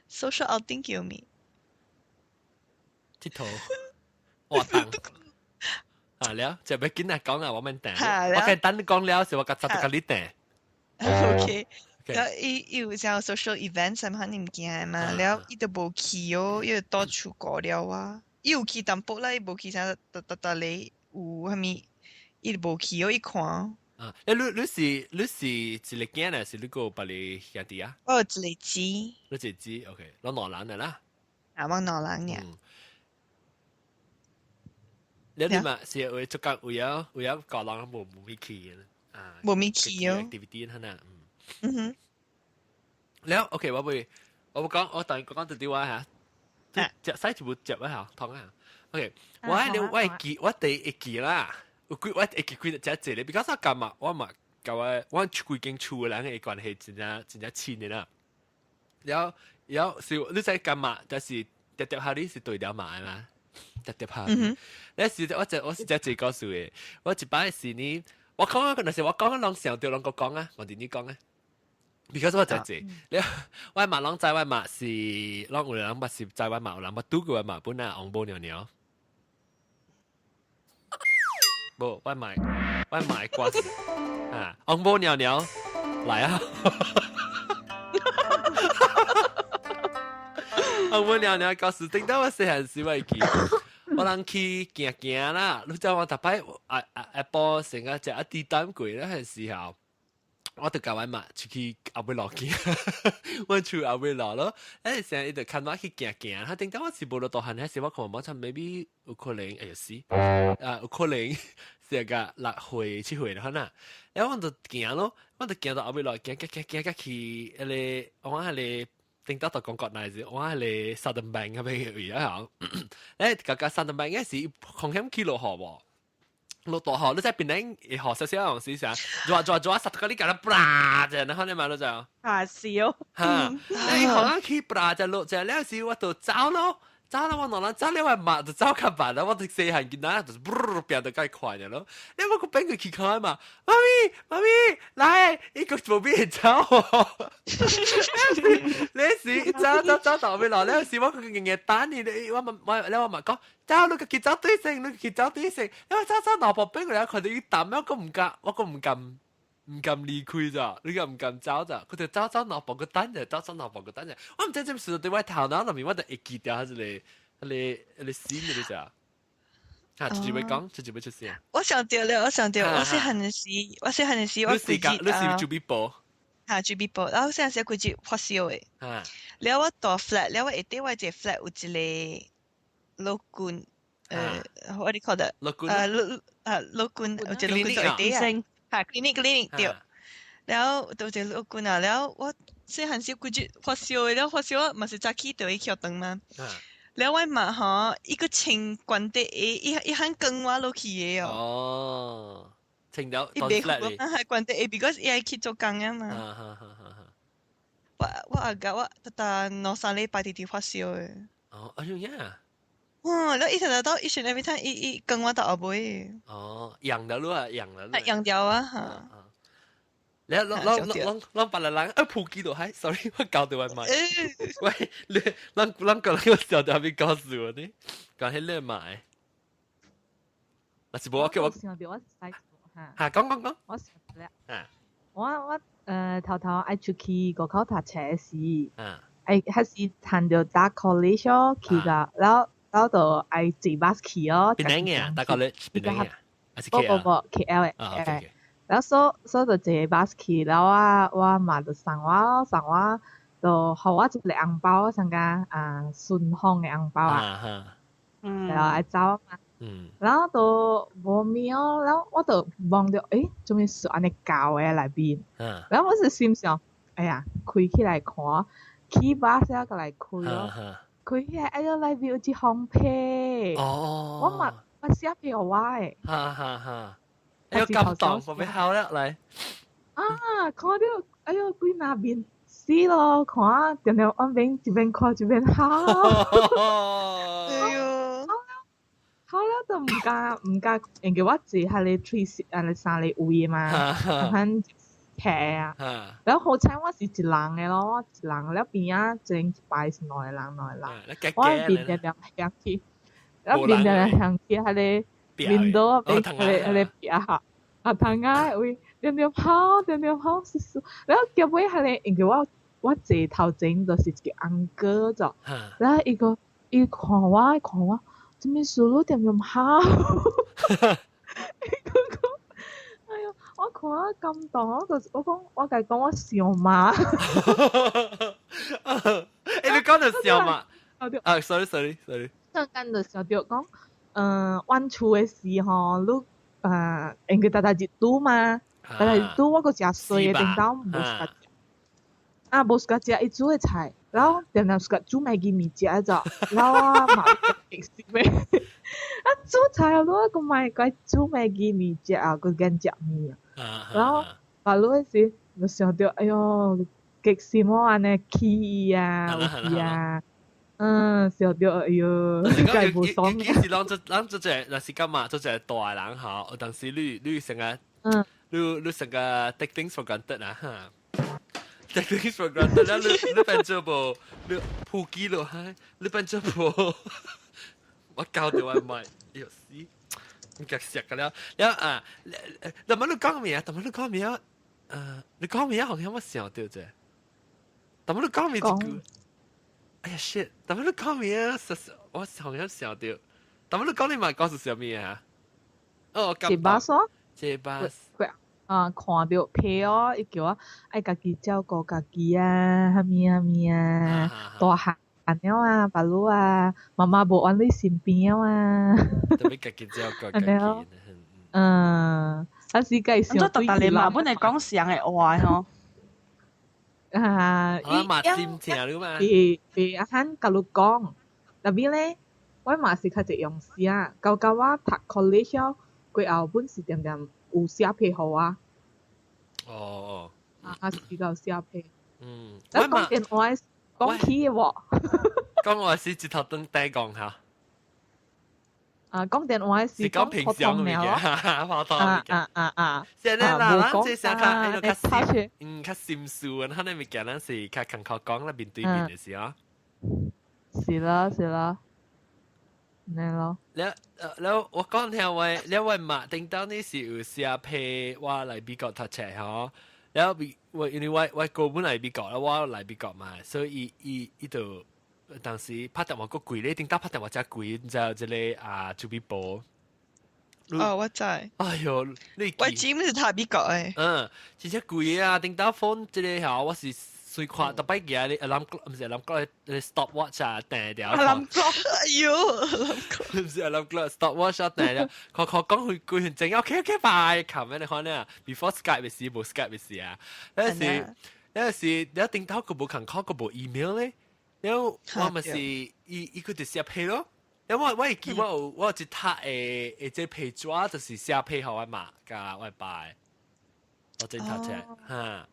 ，social outing 叫咩？鐵頭，活動。啊了，就欲緊來講啊，我免等。我計等你講了，是我甲十甲你等。 OK，了伊伊有啥 social event 啥物物件嘛？了伊都無去哦，伊就倒出國了啊。伊有去淡薄啦，伊無去啥，逐逐逐咧有啥物，伊都無去哦，伊看。啊！欸，你是一個囝呢，是你閣有別个兄弟啊？我有一個姊。你一個姊，OK，攏兩人的啦。啊，我兩人爾。你嘛是有足夠有影有影個人無無去的啊？無咪去哦。 activity 哈呐，嗯。嗯哼。了，OK，我會我會講，我等講講到啲話嚇，食使就無食啊嚇，痛啊。OK，我你我會記，我第一記啦。有幾我會記幾隻濟咧，比較我感覺我嘛佮我我出幾間厝的人的關係真正真正親的啦。然後然後是你知感覺，就是疊疊下你是對了嘛的嘛，疊疊下。那時我就我是只濟故事的，我一擺是呢，我講啊，若是我講啊，攏想著攏閣講啊，我佇你講啊。because 我真濟，你我媽攏知我媽是，攏有人捌是知我媽，有人捌拄過我媽本啊，翁母娘娘。無，我買我買瓜子啊！翁母娘娘來啊！翁母娘娘告訴頂到我細漢時我會記，我人去行行啦，你知我逐擺啊啊下晡成個食一啲蛋過咧，彼時候。我就共阮媽出去後尾落行，阮厝後尾落咯。欸，成日伊就牽我去行行，他頂當我是無落大漢，彼時我看無差 maybe 有可能會死，啊有可能是個6歲7歲了哈呐。欸，我就行咯，我就行到後尾落行，行行行行去彼個我彼個頂當到講國內時，我彼個 Southern Bank 彼邊位啊，欸，共共 Southern Bank 彼時風險去落雨無？落大雨，你在檳城會雨少少時啥，熱熱熱，實個你共它啪者，然後你嘛你知影？啊是哦。哈，你可能去啪者落者了時，我就走咯，走了我兩人走了，我媽就走較慢啦，我就細漢囡仔就是噗變得較快爾咯。你我閣變過去看嘛，媽咪媽咪來，伊閣無變走。你是走走走到尾落了時，我閣硬硬等你，我嘛我了我嘛講。走，你家己走對先，你家己走對先。因為走走老婆變過來，看著伊淡，我閣毋敢，我閣毋敢，毋敢離開咋，你敢毋敢走咋？佢就走走老婆閣等者，走走老婆閣等者。我毋知這事對我頭腦內面，我就會記掉彼個、彼個、彼個 scene 你知啊？啊，直接欲講，直接欲出聲。我想著了，我想著，我細漢的時，我細漢的時，我你是你是準備報？哈，準備報。然後細漢時規日發燒的。了我住 flat，了我下底我一個 flat 有一個。老君，what do you call that？老君，老啊老君，有一個老君在底啊，哈，clinic clinic 對。了後就一個老君啊，了我細漢時規日發燒的，了發燒嘛是早起就會起床嘛。了我媽吼，伊閣穿懸底鞋，伊伊肯扛我落去的哦。哦，穿了，伊袂赴我還懸底鞋，because 伊愛去做工啊嘛。我我阿共我逐逐兩三禮拜直直發燒的。哦，哎呦呀！嗯，你一頭到以前那邊睇，伊伊跟我到後尾。哦，養了咯啊，養了。啊，養掉啊嚇。你攏攏攏攏攏別人啊，普及到係，sorry，我搞到我買。喂，你咱咱個人個小條邊告訴我呢，講起你買。那是無我叫我。想到我使嚇。嚇，講講講。我想咧。啊。我頭頭愛出去外口讀冊時，愛還是趁著搭 college 去個，然後然後就愛坐 bus 去哦。邊哪嘅啊？搭 college 邊哪嘅？還是不不不，KL 嘅。然後所所就坐 bus 去，然後我媽就送我送我，就予我一個紅包，上個啊順豐的紅包啊，然後愛走嘛。然後就無物哦，然後我就望著，欸，做咩事按呢厚的內面？然後我是心想，哎呀，開起來看，起巴士過來開咯，開起來，哎喲，內面有一封皮。哦。我嘛，我寫批予我的。哈哈哈！哎喲，感動，我欲哭了來。啊，看著，哎喲，規那面死咯，看，定定按邊一邊看一邊哭。哎喲。好了，就毋敢毋敢，因為我坐彼个 three 啊，三个位嘛，反斜啊。然後好彩我是一人的咯，我一人了邊仔前一排是兩個人，兩個人。我面定定向去，我面定定向去彼个面倒邊彼个彼個壁下，啊，窗仔位定定跑，定定跑，濕濕。然後結尾彼个，因為我坐頭前就是一個翁哥就，然後伊個伊看我，看我。做咩事你點樣哭？伊講，哎喲，我看我感動，我就我講我共伊講我笑嘛。欸，你講著笑嘛？啊，sorry sorry sorry。瞬間就想著講，嗯，阮厝的時吼，你因為逐逐日拄嘛，逐逐日拄我閣誠細的，頂晝無 suka 食，啊，無 suka 食伊煮的菜。然後定定 suka 煮 Maggi 麵食就，然後我嘛會食咩？啊煮菜啊，我閣莫閣煮 Maggi 麵食啊，閣揀食麵啊。然後別落時就想著，哎喲，激死我按呢氣伊啊，有時啊，嗯，想著哎喲，該無爽。其實咱做咱做這，若是感覺做這大人吼，有當時你你成個，你你成個 take things for granted 啊哈。take things for granted 啦，你你變做無，你普及落去，你變做無，我搞到我咪，哎喲死，你夾食個了，了啊，但麼你講咩啊？但麼你講咩啊？你講咩啊？好像我想到啫。但麼你講咩一句？哎呀 shit！但麼你講咩啊？實我好像想到。但麼你講你嘛講是啥物啊？哦，這巴士。這巴士。啊，看著皮哦，伊叫我愛家己照顧家己啊，啥物啥物啊，大漢了啊，爸母啊，媽媽無佇你身邊啊。特別家己照顧家己。嗯，啊是該想。咁做逐日嘛，本來講上的話吼。啊，伊嘛心情你嘛。是是阿漢共你講，特別咧，我嘛是較濟用寫，到到我讀 college 過後，本是定定有寫批予我。哦。啊，是有寫批。我講電話講起的喎。講話是一頭轉底講下。啊，講電話是講平常嘅物件，普通物件。啊啊啊！現在啦，咱這聲較，迄個較心，嗯，較心事啊，咱的物件咱是較艱苦講啦，面對面的時候。是啦，是啦。呢咯。了，了，我講聽話，了我嘛，頂當你是有寫批我來美國讀冊吼，了美我因為我我哥本來美國啦，我來美國嘛，所以伊伊伊就當時拍電話閣貴咧，頂當拍電話真貴，你知這個啊，準備簿。哦，我知。哎喲，你我姊妹是讀美國的。嗯，真正貴啊！頂當 phone 這個吼，我是隨看逐擺行咧，alarm clock 毋是 alarm clock，stop watch 啊，定掉。 alarm clock，哎喲，alarm clock，毋是 alarm clock，stop watch 啊，定掉。看看講去幾分鐘，OK OK，拜，冚咩你看呢？Before Skype 的時，無 Skype 的時啊，那時那時你頂頭閣無共款，閣無 email 咧，了我嘛是伊伊佢就寫批咯。因為我會記我有我有一沓的的這皮紙，就是寫批予我媽佮我爸的，我真讀冊哈。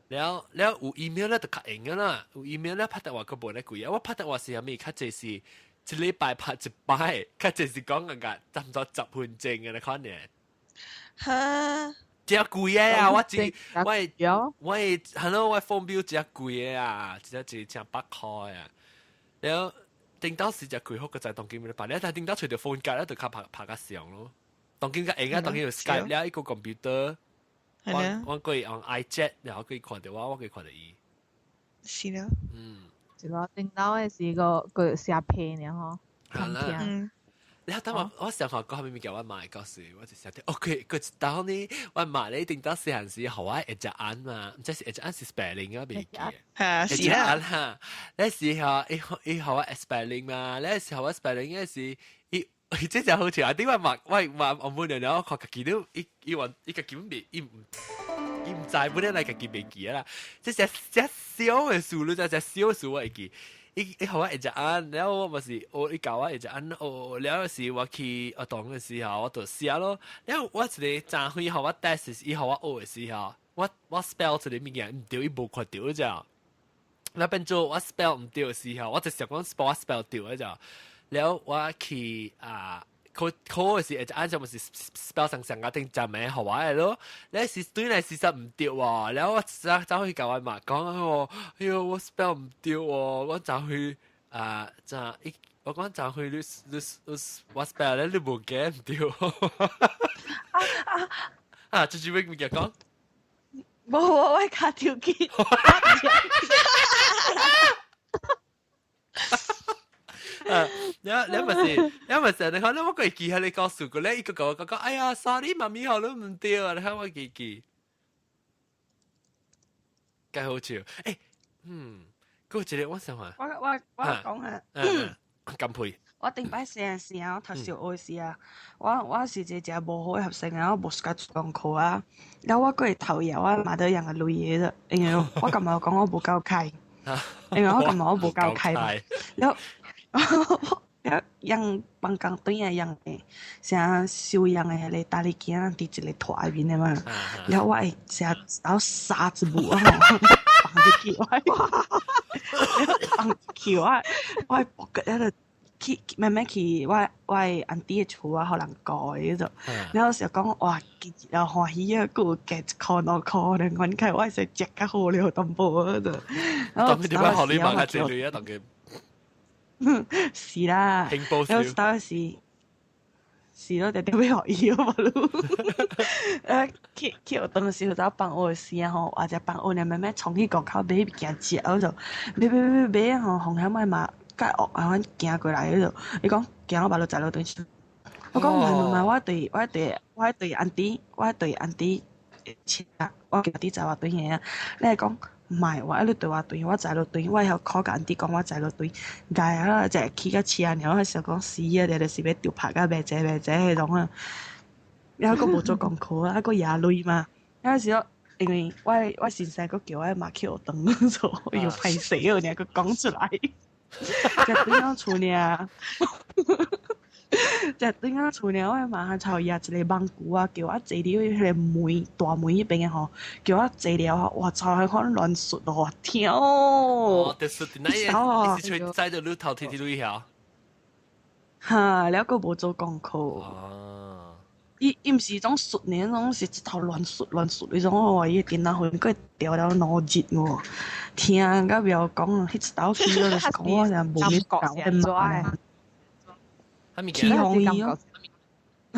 了了有 email 咧就較用啦，有 email 咧拍電話閣無咧貴啊。我拍電話是啥物？較濟是一禮拜拍一擺，較就是講個個差唔多10分鐘嘅你看呢。哈！真貴嘅啊！我只我我係咯，我 phone bill 真貴嘅啊，一隻一千百塊啊。然後頂到時就貴好個在當今嘅拍，你但頂到除條 phone 卡咧，就較拍拍較上咯。當今較用啊，當今有 Skype 了一個 computer，我我可以用 iChat，然後可以看到我，我可以看到伊。是咯。是咯，頂到嘅是個個寫片爾吼。係啦。你等我，我上學講後面叫我買個時，我就想聽，OK，佢一當呢，我買你頂到細漢時，予我會食按嘛，毋知是會食按是 spelling 啊，袂記。嚇，是啦。哈，那時候伊伊予我 spelling 嘛，那時予我 spelling 嗰時，伊伊這就好笑啊！點解嘛，我話我每年我看家己都伊伊話伊家己未伊毋伊毋知，本來來家己袂記啦。這隻隻小嘅數，你知隻小數我會記。伊伊予我會食按，然後我嘛是我伊教我會食按，哦，了時我去學堂嘅時候，我就寫咯。然後我一個昨昏予我 test，伊予我學嘅時候，我我 spell 一個物件毋對，伊無看著咋。那變做我 spell 毋對嘅時候，我就想講我 spell 對嘅咋。了我去啊，考考嘅時，會按照咪是 spell 上上個定就名予我嘅咯。你是對來事實毋對喎，然後我走走去共我媽講，我哎喲我 spell 毋對喎，我走去啊，就伊我講走去你你你我 spell 咧你無記毋對。啊，這句話物件講？無我我卡條機。啊！你你咪是，你咪是，你看你我會記下你告訴過咧，伊個共我講講，哎呀，sorry，媽咪予你毋對啊！你看我記記，幾好笑。欸，嗯，嗰個一個我想話，我我我講下，乾杯。我頂擺細漢時啊，我讀小學時啊，我我是一個誠無好的學生啊，我無喜歡做功課啊，了我閣會偷掗我媽的人的鐳的，因為我感覺講我無夠開，因為我感覺我無夠開嘛，了。了人放工轉來人的，啥收養的彼個大力囝佇一個台面的嘛，了我會成日殺一舞啊，放入去我，放入去我，我會搏個喺度去慢慢去我我安弟的厝啊，予人顧的迄種，了時講哇，今日又歡喜啊，閣有加一箍兩箍，兩阮開我會使食較好了淡薄仔就。當佢點解學你買較濟鐳啊？當佢。是啦，有當時是咯，定定欲予伊好無嚕？去去學堂時候，放學時啊吼，或者放學爾慢慢衝去路口買物件食，我就買買買買吼，風險愛嘛較惡啊，阮行過來彼度，伊講行我腹肚知落轉去。我講毋係毋係，我對我對我對安弟，我對安弟車，我家己載我轉去啊。你係講？毋係，我一路對我對，我載落對，我會曉考共安弟講我載落對，該啊，就去到車爾，我想講死啊，就是欲著拍甲袂濟袂濟彼種啊，了閣無做功課啊，閣掗鐳嘛，了時候因為我我先生閣叫我媽去學堂做，又歹勢哦，爾閣講出來，就轉到厝爾。就轉到厝爾，我媽頭掖一個網具啊，叫我坐佇彼個門大門彼邊的吼，叫我坐了吼，哇操，彼款亂術哦，疼哦！哦，就是那個，是吹載到你頭天天落去哈，了閣無做功課。哦。伊伊毋是種術呢，種是一頭亂術亂術彼種哦，伊的電腦魂閣會掉了腦熱哦，疼甲袂曉講，彼一道去就是講我是無咩教的嘛。起哄伊哦，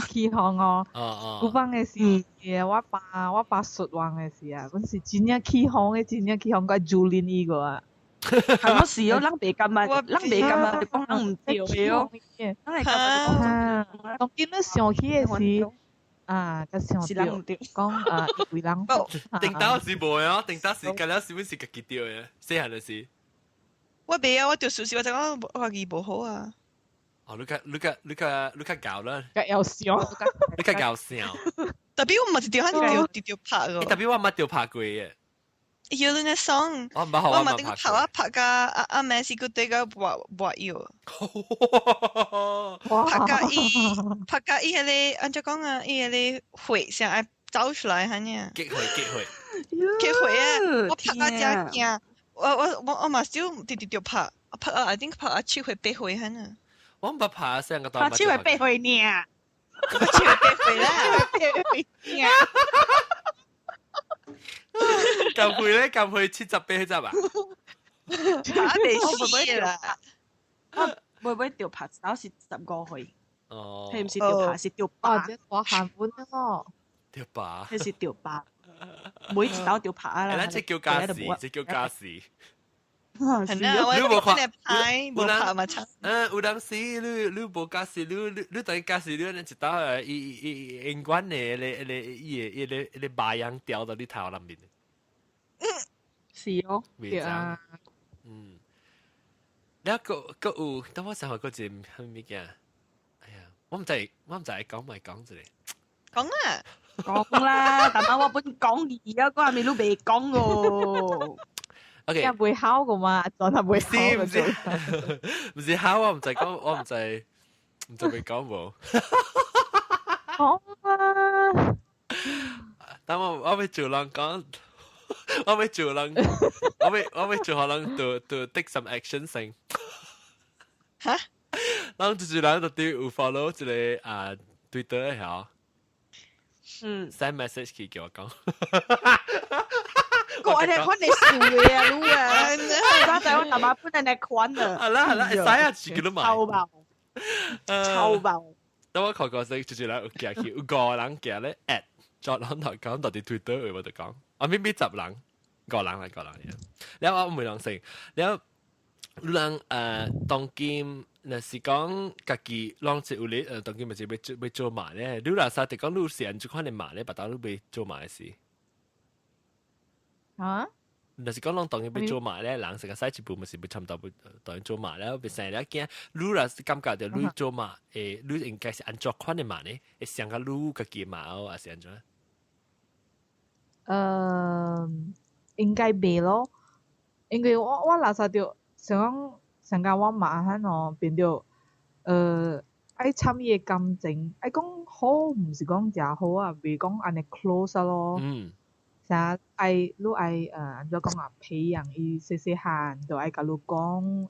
起哄哦。古板的時，我爸我爸術王的時啊，阮是真正起哄的，真正起哄，佮蹂躪伊個啊。係我是哦，人袂感覺，人袂感覺講人毋對的哦。人會感覺講，當今你想起的時，啊，佮想著講啊，為人。頂到是無的哦，頂到是佮了是阮是家己對的，細漢的時。我袂啊，我著事實我就講我家己無好啊。哦，你較你較你較你較𠢕啦，較會想，你較𠢕想。 Tapi 我嘛是著漢著著拍個。 Tapi 我毋捌著拍過嘅。有你那爽，我毋捌，我嘛頂拍啊拍甲阿阿妹是閣對甲跋跋藥。拍甲伊，拍甲伊彼個按怎講啊？伊彼個血想愛走出來按呢。結血結血。結血啊！我拍甲誠驚，我我我我嘛少直直著拍，拍啊，I think 拍啊7歲8歲按呢。我毋捌拍聲個拍手會8歲爾，拍手會8歲啦，8歲爾。咁歲咧？咁歲78集啊？拍未死啦！我會會拍手是15歲。哦，係唔是掉拍，是掉把。哦，這大漢本哦。掉把。係是掉把，每一刀掉拍啦。咱這叫家事，這叫家事。係啊，我你無看拍，無拍嘛差。嗯，有當時你無家事，你等於家事，你一刀誒，伊伊英國的咧咧伊個伊個伊個白羊掉到你頭內面。是哦，對啊。嗯。了閣閣有，等我想下閣一個啥物件。哎呀，我毋知講咪講一個。講啊！講啦，但係我本講字啊，嗰下面都未講哦。 O.K. 會考噶嘛？真係會考。唔是唔是考，我唔知講，我唔知會講無。講啊！等我欲做人講，我欲做人，我欲做可能 to take some action 先。嚇？人就是人就對有 follow 一個啊 Twitter 嘅。嗯。 send message 去叫我講。個按呢款的事的啊，你啊，我知我阿媽本來來款的。係啦係啦，會使啊，自己都買。臭爆，臭爆。等我看看先，就是人有寄去，有五個人寄咧 at，再人頭講到底 Twitter 有冇得講？啊，咪咪十人，五人嚟五人。了我問人先，了人當今若是講家己攏是有咧當今咪是欲做欲做媽咧，你若啥就講你是按這款的媽咧，別當你欲做媽的事。啊？若是講攏當然欲做媽咧，人成個使一步咪是欲差不多欲當然做媽咧，欲生了囝，你若是感覺著你做媽，你應該是按怎款的媽咧？會像個你家己媽哦，還是按怎？應該袂咯，因為我若啥著想講想講我媽彼哦變著，愛參伊的感情，愛講好毋是講誠好啊，袂講按呢 close 咯。啥愛你愛按怎講啊？培養伊細細漢，就愛共你講，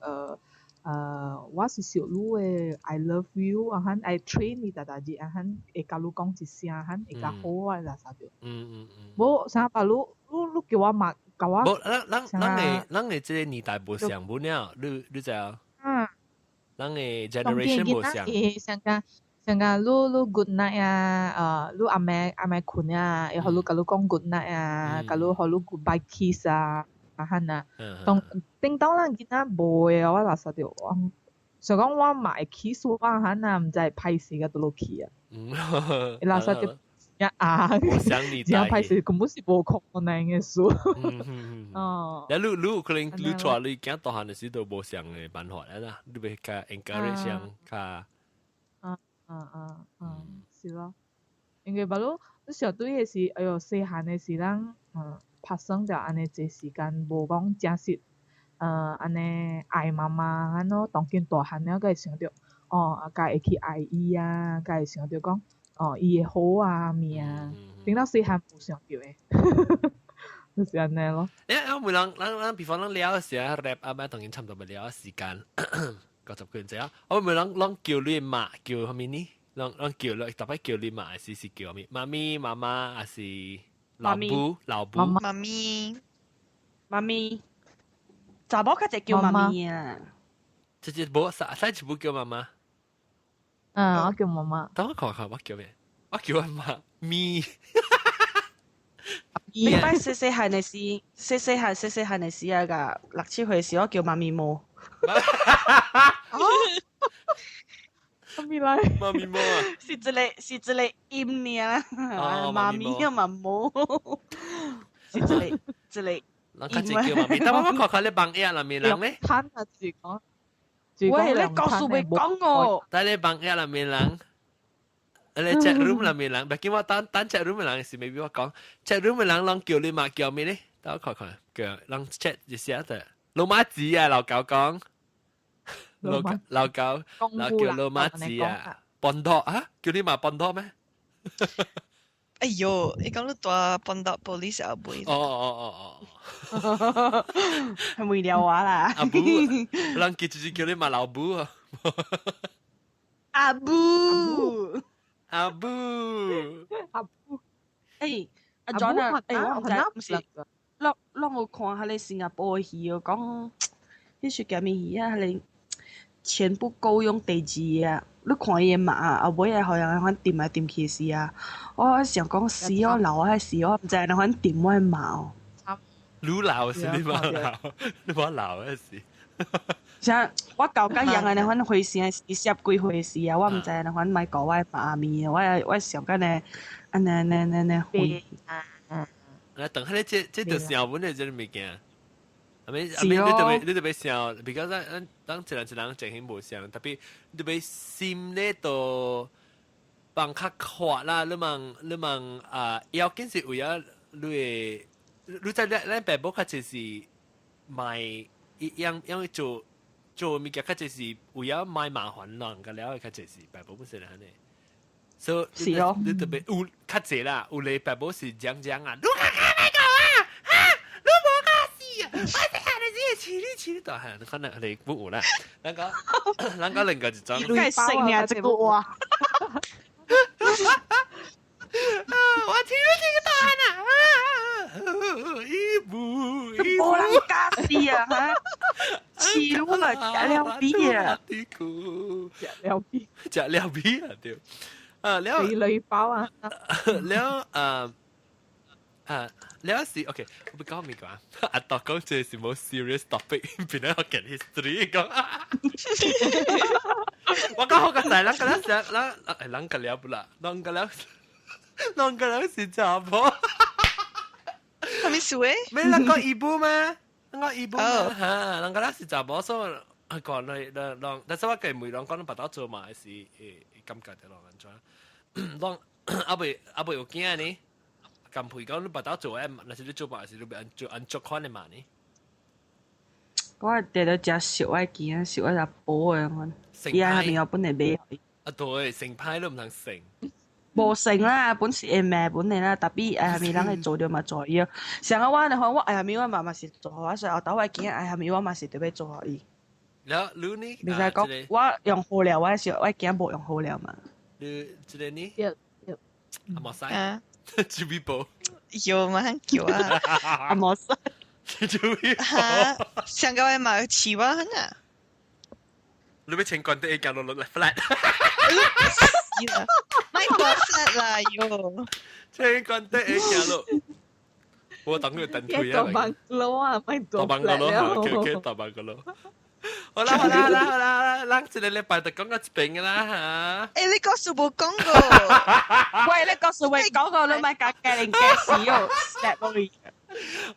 我是錫你的，I love you 啊哈，愛 train 伊逐逐日啊哈，會共你講一聲啊哈，會較好啊，若啥著。無啥把你你叫我媽共我。無，咱的這個年代無像無了，你知影？嗯。咱的 generation 無像。像講像講你 good night 啊，你暗暝睏啊，會予你共你講 good night 啊，共你予你 goodbye kiss 啊，啊哈啊。當頂當咱囡仔無的，我若實著我，想講我媽會 kiss 我哈啊，毋知歹勢甲佗落去啊。若實著一啊，真歹勢，根本是無可能的事。哦。你你可能你帶你囝大漢的時都無相的辦法啦，你欲較 encourage 上較。嗯，是咯，因為別路你相對的是，哎喲，細漢的時咱，拍算著按呢濟時間，無講誠實，按呢愛媽媽按咯，當今大漢了，才會想著，哦，啊，才會去愛伊啊，才會想著講，哦，伊會好啊，物啊，等到細漢無想著的，就是按呢咯。欸，我問人，咱比方咱了時啊，rap 啊，咪當然差不多欲了時間。50個人知啊！我問人，攏叫你媽叫啥物呢？攏叫你特別叫你媽，是叫啥物？媽咪、媽媽，還是老母、老母？媽咪、媽咪，查某較濟叫媽咪啊！這這無啥，啥全部叫媽媽。嗯，我叫媽媽。等我看看我叫咩？我叫我媽咪。你擺細細漢的時，細細漢的時啊個6、7歲時，我叫媽咪摸。媽咪來，媽咪摸啊！是一個音爾，媽咪啊嘛摸，是一個。人較濟叫媽咪，但我看看你網頁內面人咧。攤啊，自講。喂，你告訴未講哦。但你網頁內面人，你 chat room 內面人，別叫我等等 chat room 的人是 maybe 我講 chat room 的人，攏叫你媽叫咩咧？等我看看，叫人 chat 就寫的老媽子啊，老狗講。老老狗，老叫老媽子啊，笨托啊，叫你媽笨托咩？哎喲，你講你大笨托 police 後尾。哦哦哦哦，係沒了話啦。阿母，人叫就是叫你媽老母啊。阿布，阿布，阿布，欸，阿 John 啊，欸，我毋知，毋是，攏攏有看彼个新加坡的戲哦，講彼是叫啥物戲啊？彼個錢不夠用地址啊！你看伊的馬啊，後尾啊，予人款掂來掂去時啊，我想講死我老啊死我，毋知按怎款掂我的馬哦。你老是你媽老，你媽老的是。像我舊甲人按呢款回事，是十幾歲時啊，我毋知按怎款莫顧我的媽咪，我我想講呢，按呢按呢按呢回。來等下你這這就想阮的這个物件。阿咪阿咪，你特別你特別想，比較咱咱當一人一人情形無相，特別你特別心咧都放較闊啦，你問你問啊，要緊是為了你會，你知咱咱爸母較濟是賣一樣因為做做物件較濟是為了賣麻煩人個了，較濟是爸母本身按呢。所以是哦，你特別有較濟啦，有咧爸母是講講啊，你較較莫講啊，哈，你無教死啊，我細漢的時飼你飼你大漢，可能你不有啦。咱講咱講另外一種，應該食爾這句話。我聽你這個大漢啊，一步一無人教死啊，哈！飼你啊，食了比啊，食了比，食了比啊，對。啊，了女包啊，了啊啊，了是 OK，我不講咪講，阿達講這是冇 serious topic，變咗我講 history 講。我講好個仔，咱個了是咱誒，咱個了不啦，咱個了，咱個了是查某。啥物事誒？咩？咱講伊母嗎？咱講伊母嘛？嚇，咱個了是查某，所以講來來來，但是我計每人講咱腹肚做嘛，是會感覺著咯，按怎？攏阿未阿未有囝呢？甘佩講你腹肚做誒，若是你做嘛，是你欲按做按做款的嘛呢？我定定食熟的囝，熟的查埔的款，伊下面我本來買。啊對，成派都毋通成。無成啦，本是會罵本的啦，tapi 下面人會做著嘛做伊。像我的話，我下面我媽嘛是做予我，所以後頭我的囝下面我嘛是著欲做予伊。了，你呢？袂使講我用好料，我是我囝無用好料嘛。你這個呢？對對。阿莫西。朱比寶。有嘛叫啊？阿莫西。朱比寶。上個月嘛飼我很啊。你欲穿關得會行落落來 flat。莫講 flat 啦喲。穿關得會行落。我等佢等佢啊。大板佬啊，莫大板個咯，OK OK，大板個咯。好啦好啦好啦好啦，咱這個禮拜就講到這邊噶啦嚇。欸，你故事無講過。喂，你故事未講過，你莫共家人解釋哦，step 落去。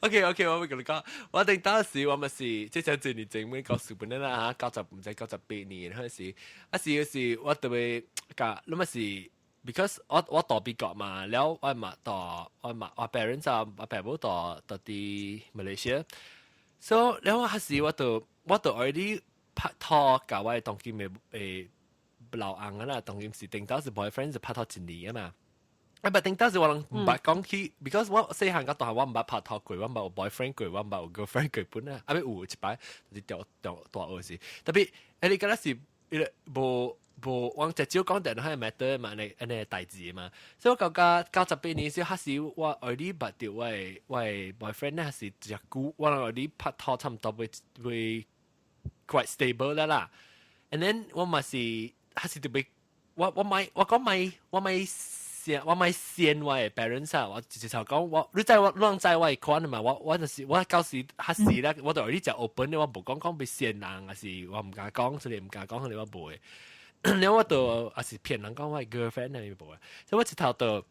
OK OK，我會共你講，我頂當時我咪是這才一年前每故事本來啦嚇，90毋知98年嗰時，啊是是我特別共你咪是，because 我我蹛美國嘛，了我嘛蹛我嘛我 parents 啊，我爸母蹛蹛佇馬來西亞，所以了我彼時我就我就 already 拍拖，共我當今的誒老翁啊啦，當今是頂當時 boyfriend 是拍拖一年啊嘛。啊，但頂當時我攏毋捌講起，because 我細漢到大漢我毋捌拍拖過，我毋捌有 boyfriend 過，我毋捌有 girlfriend 過本啊，啊欲有一擺就是大大大學時，特別欸你敢若是伊個無無，我直接講電話 matter 嘛，按呢按呢代誌嘛，所以我感覺98年時，彼時我 already 捌著我的我的 boyfriend 咧，是一久，我 already 拍拖差毋多欲欲 quite stable 啦啦，and then 我嘛是彼時特別，我我莫我講莫我莫先我莫先我的 parents 啊，我直接頭講我，你知我攏知我的款嘛，我我就是我到時彼時咧，我就 already 就 open 我無講講欲先人，還是我毋敢講，所以毋敢講，所以我無的。了我就也是騙人講我的 girlfriend 係無的，所以我一頭就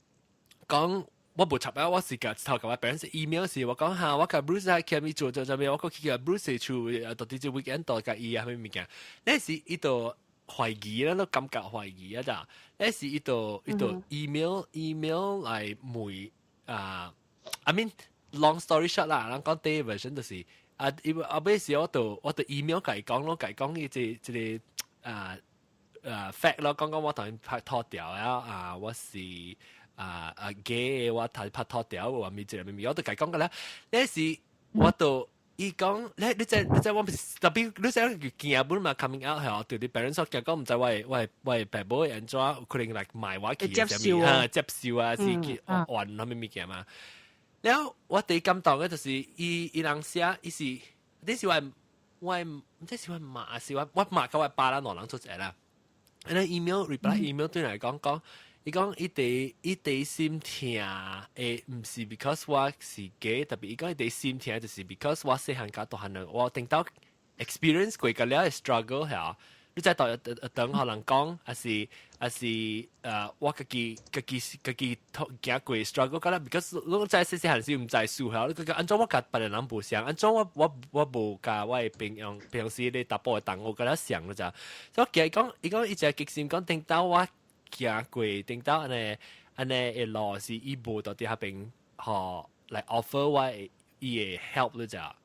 講我無插啊，我是共一頭共我 parents email 時，我講哈，我共 Bruce 喺前面做做做咩，我閣去共 Bruce 厝，到底這 weekend 到共伊啊，啥物物件，那時伊就懷疑啦，都感覺懷疑啊咋？那時伊就伊就 email email 來問啊，I mean long story short 啦，咱講第一 version 就是啊，伊後尾時我就我就 email 共伊講咯，共伊講伊這這個啊。啊 fact 咯，講講我同伊拍拖掉啊，啊我是啊啊 gay，我同伊拍拖掉，我咪這個咪，我都共伊講過啦。那時我都伊講你知我特別你知驚本嘛 coming out 係對啲 parents 說驚講毋知我的爸母會按怎可能來罵我去接受啊接受啊是去還啥物物件嘛。了我第一感動嘅就是伊人寫伊是你是我毋知是我媽是我媽佮我爸啦兩人做一個啦。然後 email reply email 對來講講。伊講伊第心疼誒，毋是 because 我是 gay，特別伊講伊第心疼就是 because 我細漢甲大漢我頂到 experience 過個了 struggle 係你再到等可能講，還是我家己行過 struggle 個啦，because 攏知細細漢時毋知數嚇，你講按怎我佮別人無相，按怎我無佮我的朋友平時咧查埔的同學佮了相了咋，所以我講伊講伊就激心講頂到我行過頂到按呢的路是伊無到佇遐邊吼來 offer 我伊的 help 了咋，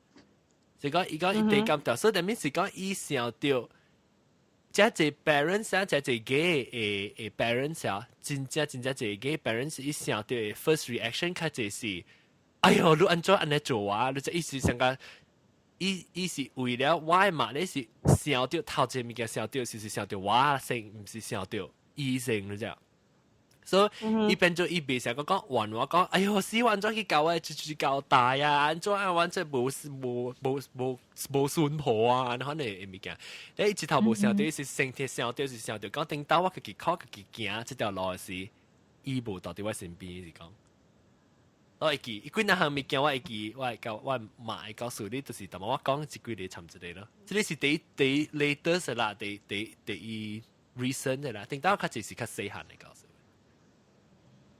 是講伊講伊第感覺，所以等於是講伊想著。這濟 parents 啊，這濟 gay 的 parents 啊，真正真正濟 gay parents 伊想著的 first reaction 較濟是，哎喲，你按怎按呢做啊？你這意思想講，伊是為了我的嘛？你是想著頭一個物件想著，就是想著我先，毋是想著伊先，你知？所以伊變做伊袂成個講還我講，哎喲，死按怎去教我，出交代啊，按怎啊，阮這無順婆啊，按呢款的物件。你一頭無想著，是先天想著是想著講，頂到我家己靠家己行這條路時，伊無到佇我身邊是講。我會記，伊幾若項物件我會記，我會教我媽會告訴你，就是淡薄我講一幾個參一個咯。這個是第一 latest 啦，第一 recent 的啦，頂到較濟是較細漢的告訴。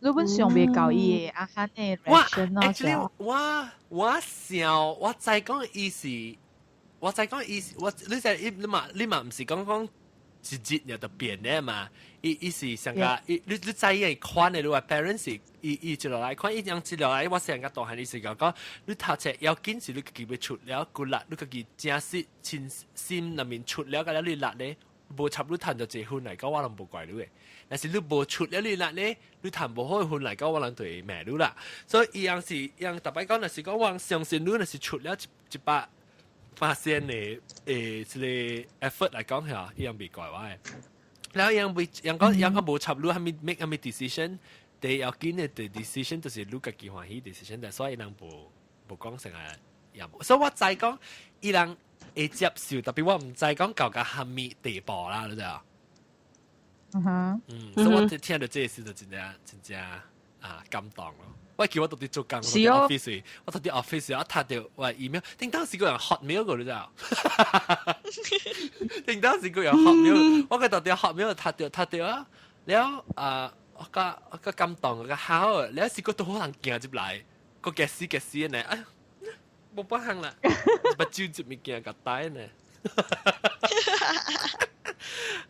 你本想袂到伊的啊漢的 reaction 咯， actually 我想我知講伊是，我知講伊是我你知你嘛毋是講講一日就變的嘛？伊是上個伊你知伊款的，你話 parents 是伊一落來看，伊樣一落來，我細漢較大漢，伊是講你讀冊要緊是你家己欲出了骨力，你家己誠實親心內面出了個了你力咧，無插你趁著濟分來講，我攏無怪你的。但是你無出了你力咧，你趁無好分來講，我攏就會罵你啦。所以伊樣是伊樣逐擺講，若是講我相信你，若是出了100%的這個 effort 來講嚇，伊樣袂怪我的。然後樣袂樣講樣講無插你，還沒 make 啥物 decision，第要緊的 decision 就是你家己歡喜 decision，但所以伊人無講成個也無。所以我知講伊人會接受，特別我毋知講到個啥物地步啦，你知影？嗯哼，嗯，所以我聽到這個事就真正真正啊感動咯。我記我到佇做工，我佇 office，我到佇 office 我讀著我 email，頂當時個人 hotmail 個你知影？頂當時個人 hotmail，我個到佇 hotmail 讀著啊，了啊，我較感動，我較好，了是個都好人行入來，個夾死夾死呢，哎，無辦法啦，目睭這物件共帶呢。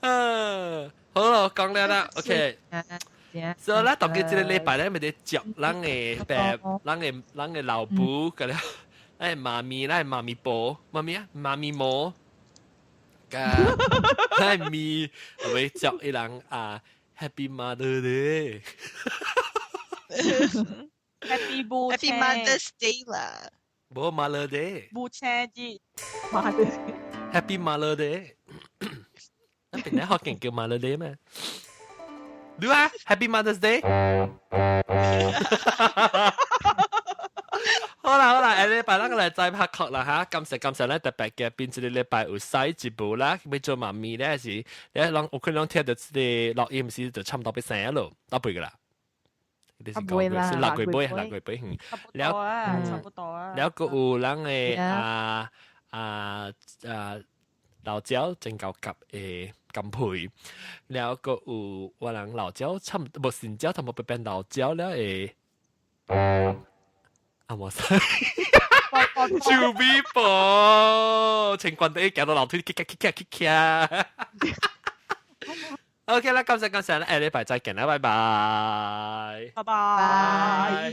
啊，好啦，講了啦，OK。所以咧，特別這個禮拜咧，咪得接咱的爸，咱的老母，個了，咱的媽咪，咱的媽咪婆，媽咪啊，媽咪魔，佮咱的咪，會接伊人啊，Happy Mother Day。 Happy 母 Happy Mother's Day 啦。無 Mother Day。母親節。 Mother Happy Mother Day。咱平時福建叫 Mother Day 咩？你啊，Happy Mother's Day！好啦好啦，下禮拜咱個來再拍確啦嚇，感謝感謝咱特別嘅邊一個禮拜有洗一部啦，欲做媽咪咧是，你攏有可能聽著這個錄音時就差不多欲生咯，到尾個啦。你是講是6月尾，6月尾，嗯。差不多啊，差不多啊。了閣有人的啊老鳥真夠夾的甘皮，了閣有我人老鳥差不多無新鳥，差不多變老鳥了的。啊，無使，樹尾婆，情關地行到樓梯，咔咔咔咔咔。OK 啦，感謝感謝啦，下禮拜再見啦，拜拜。拜拜。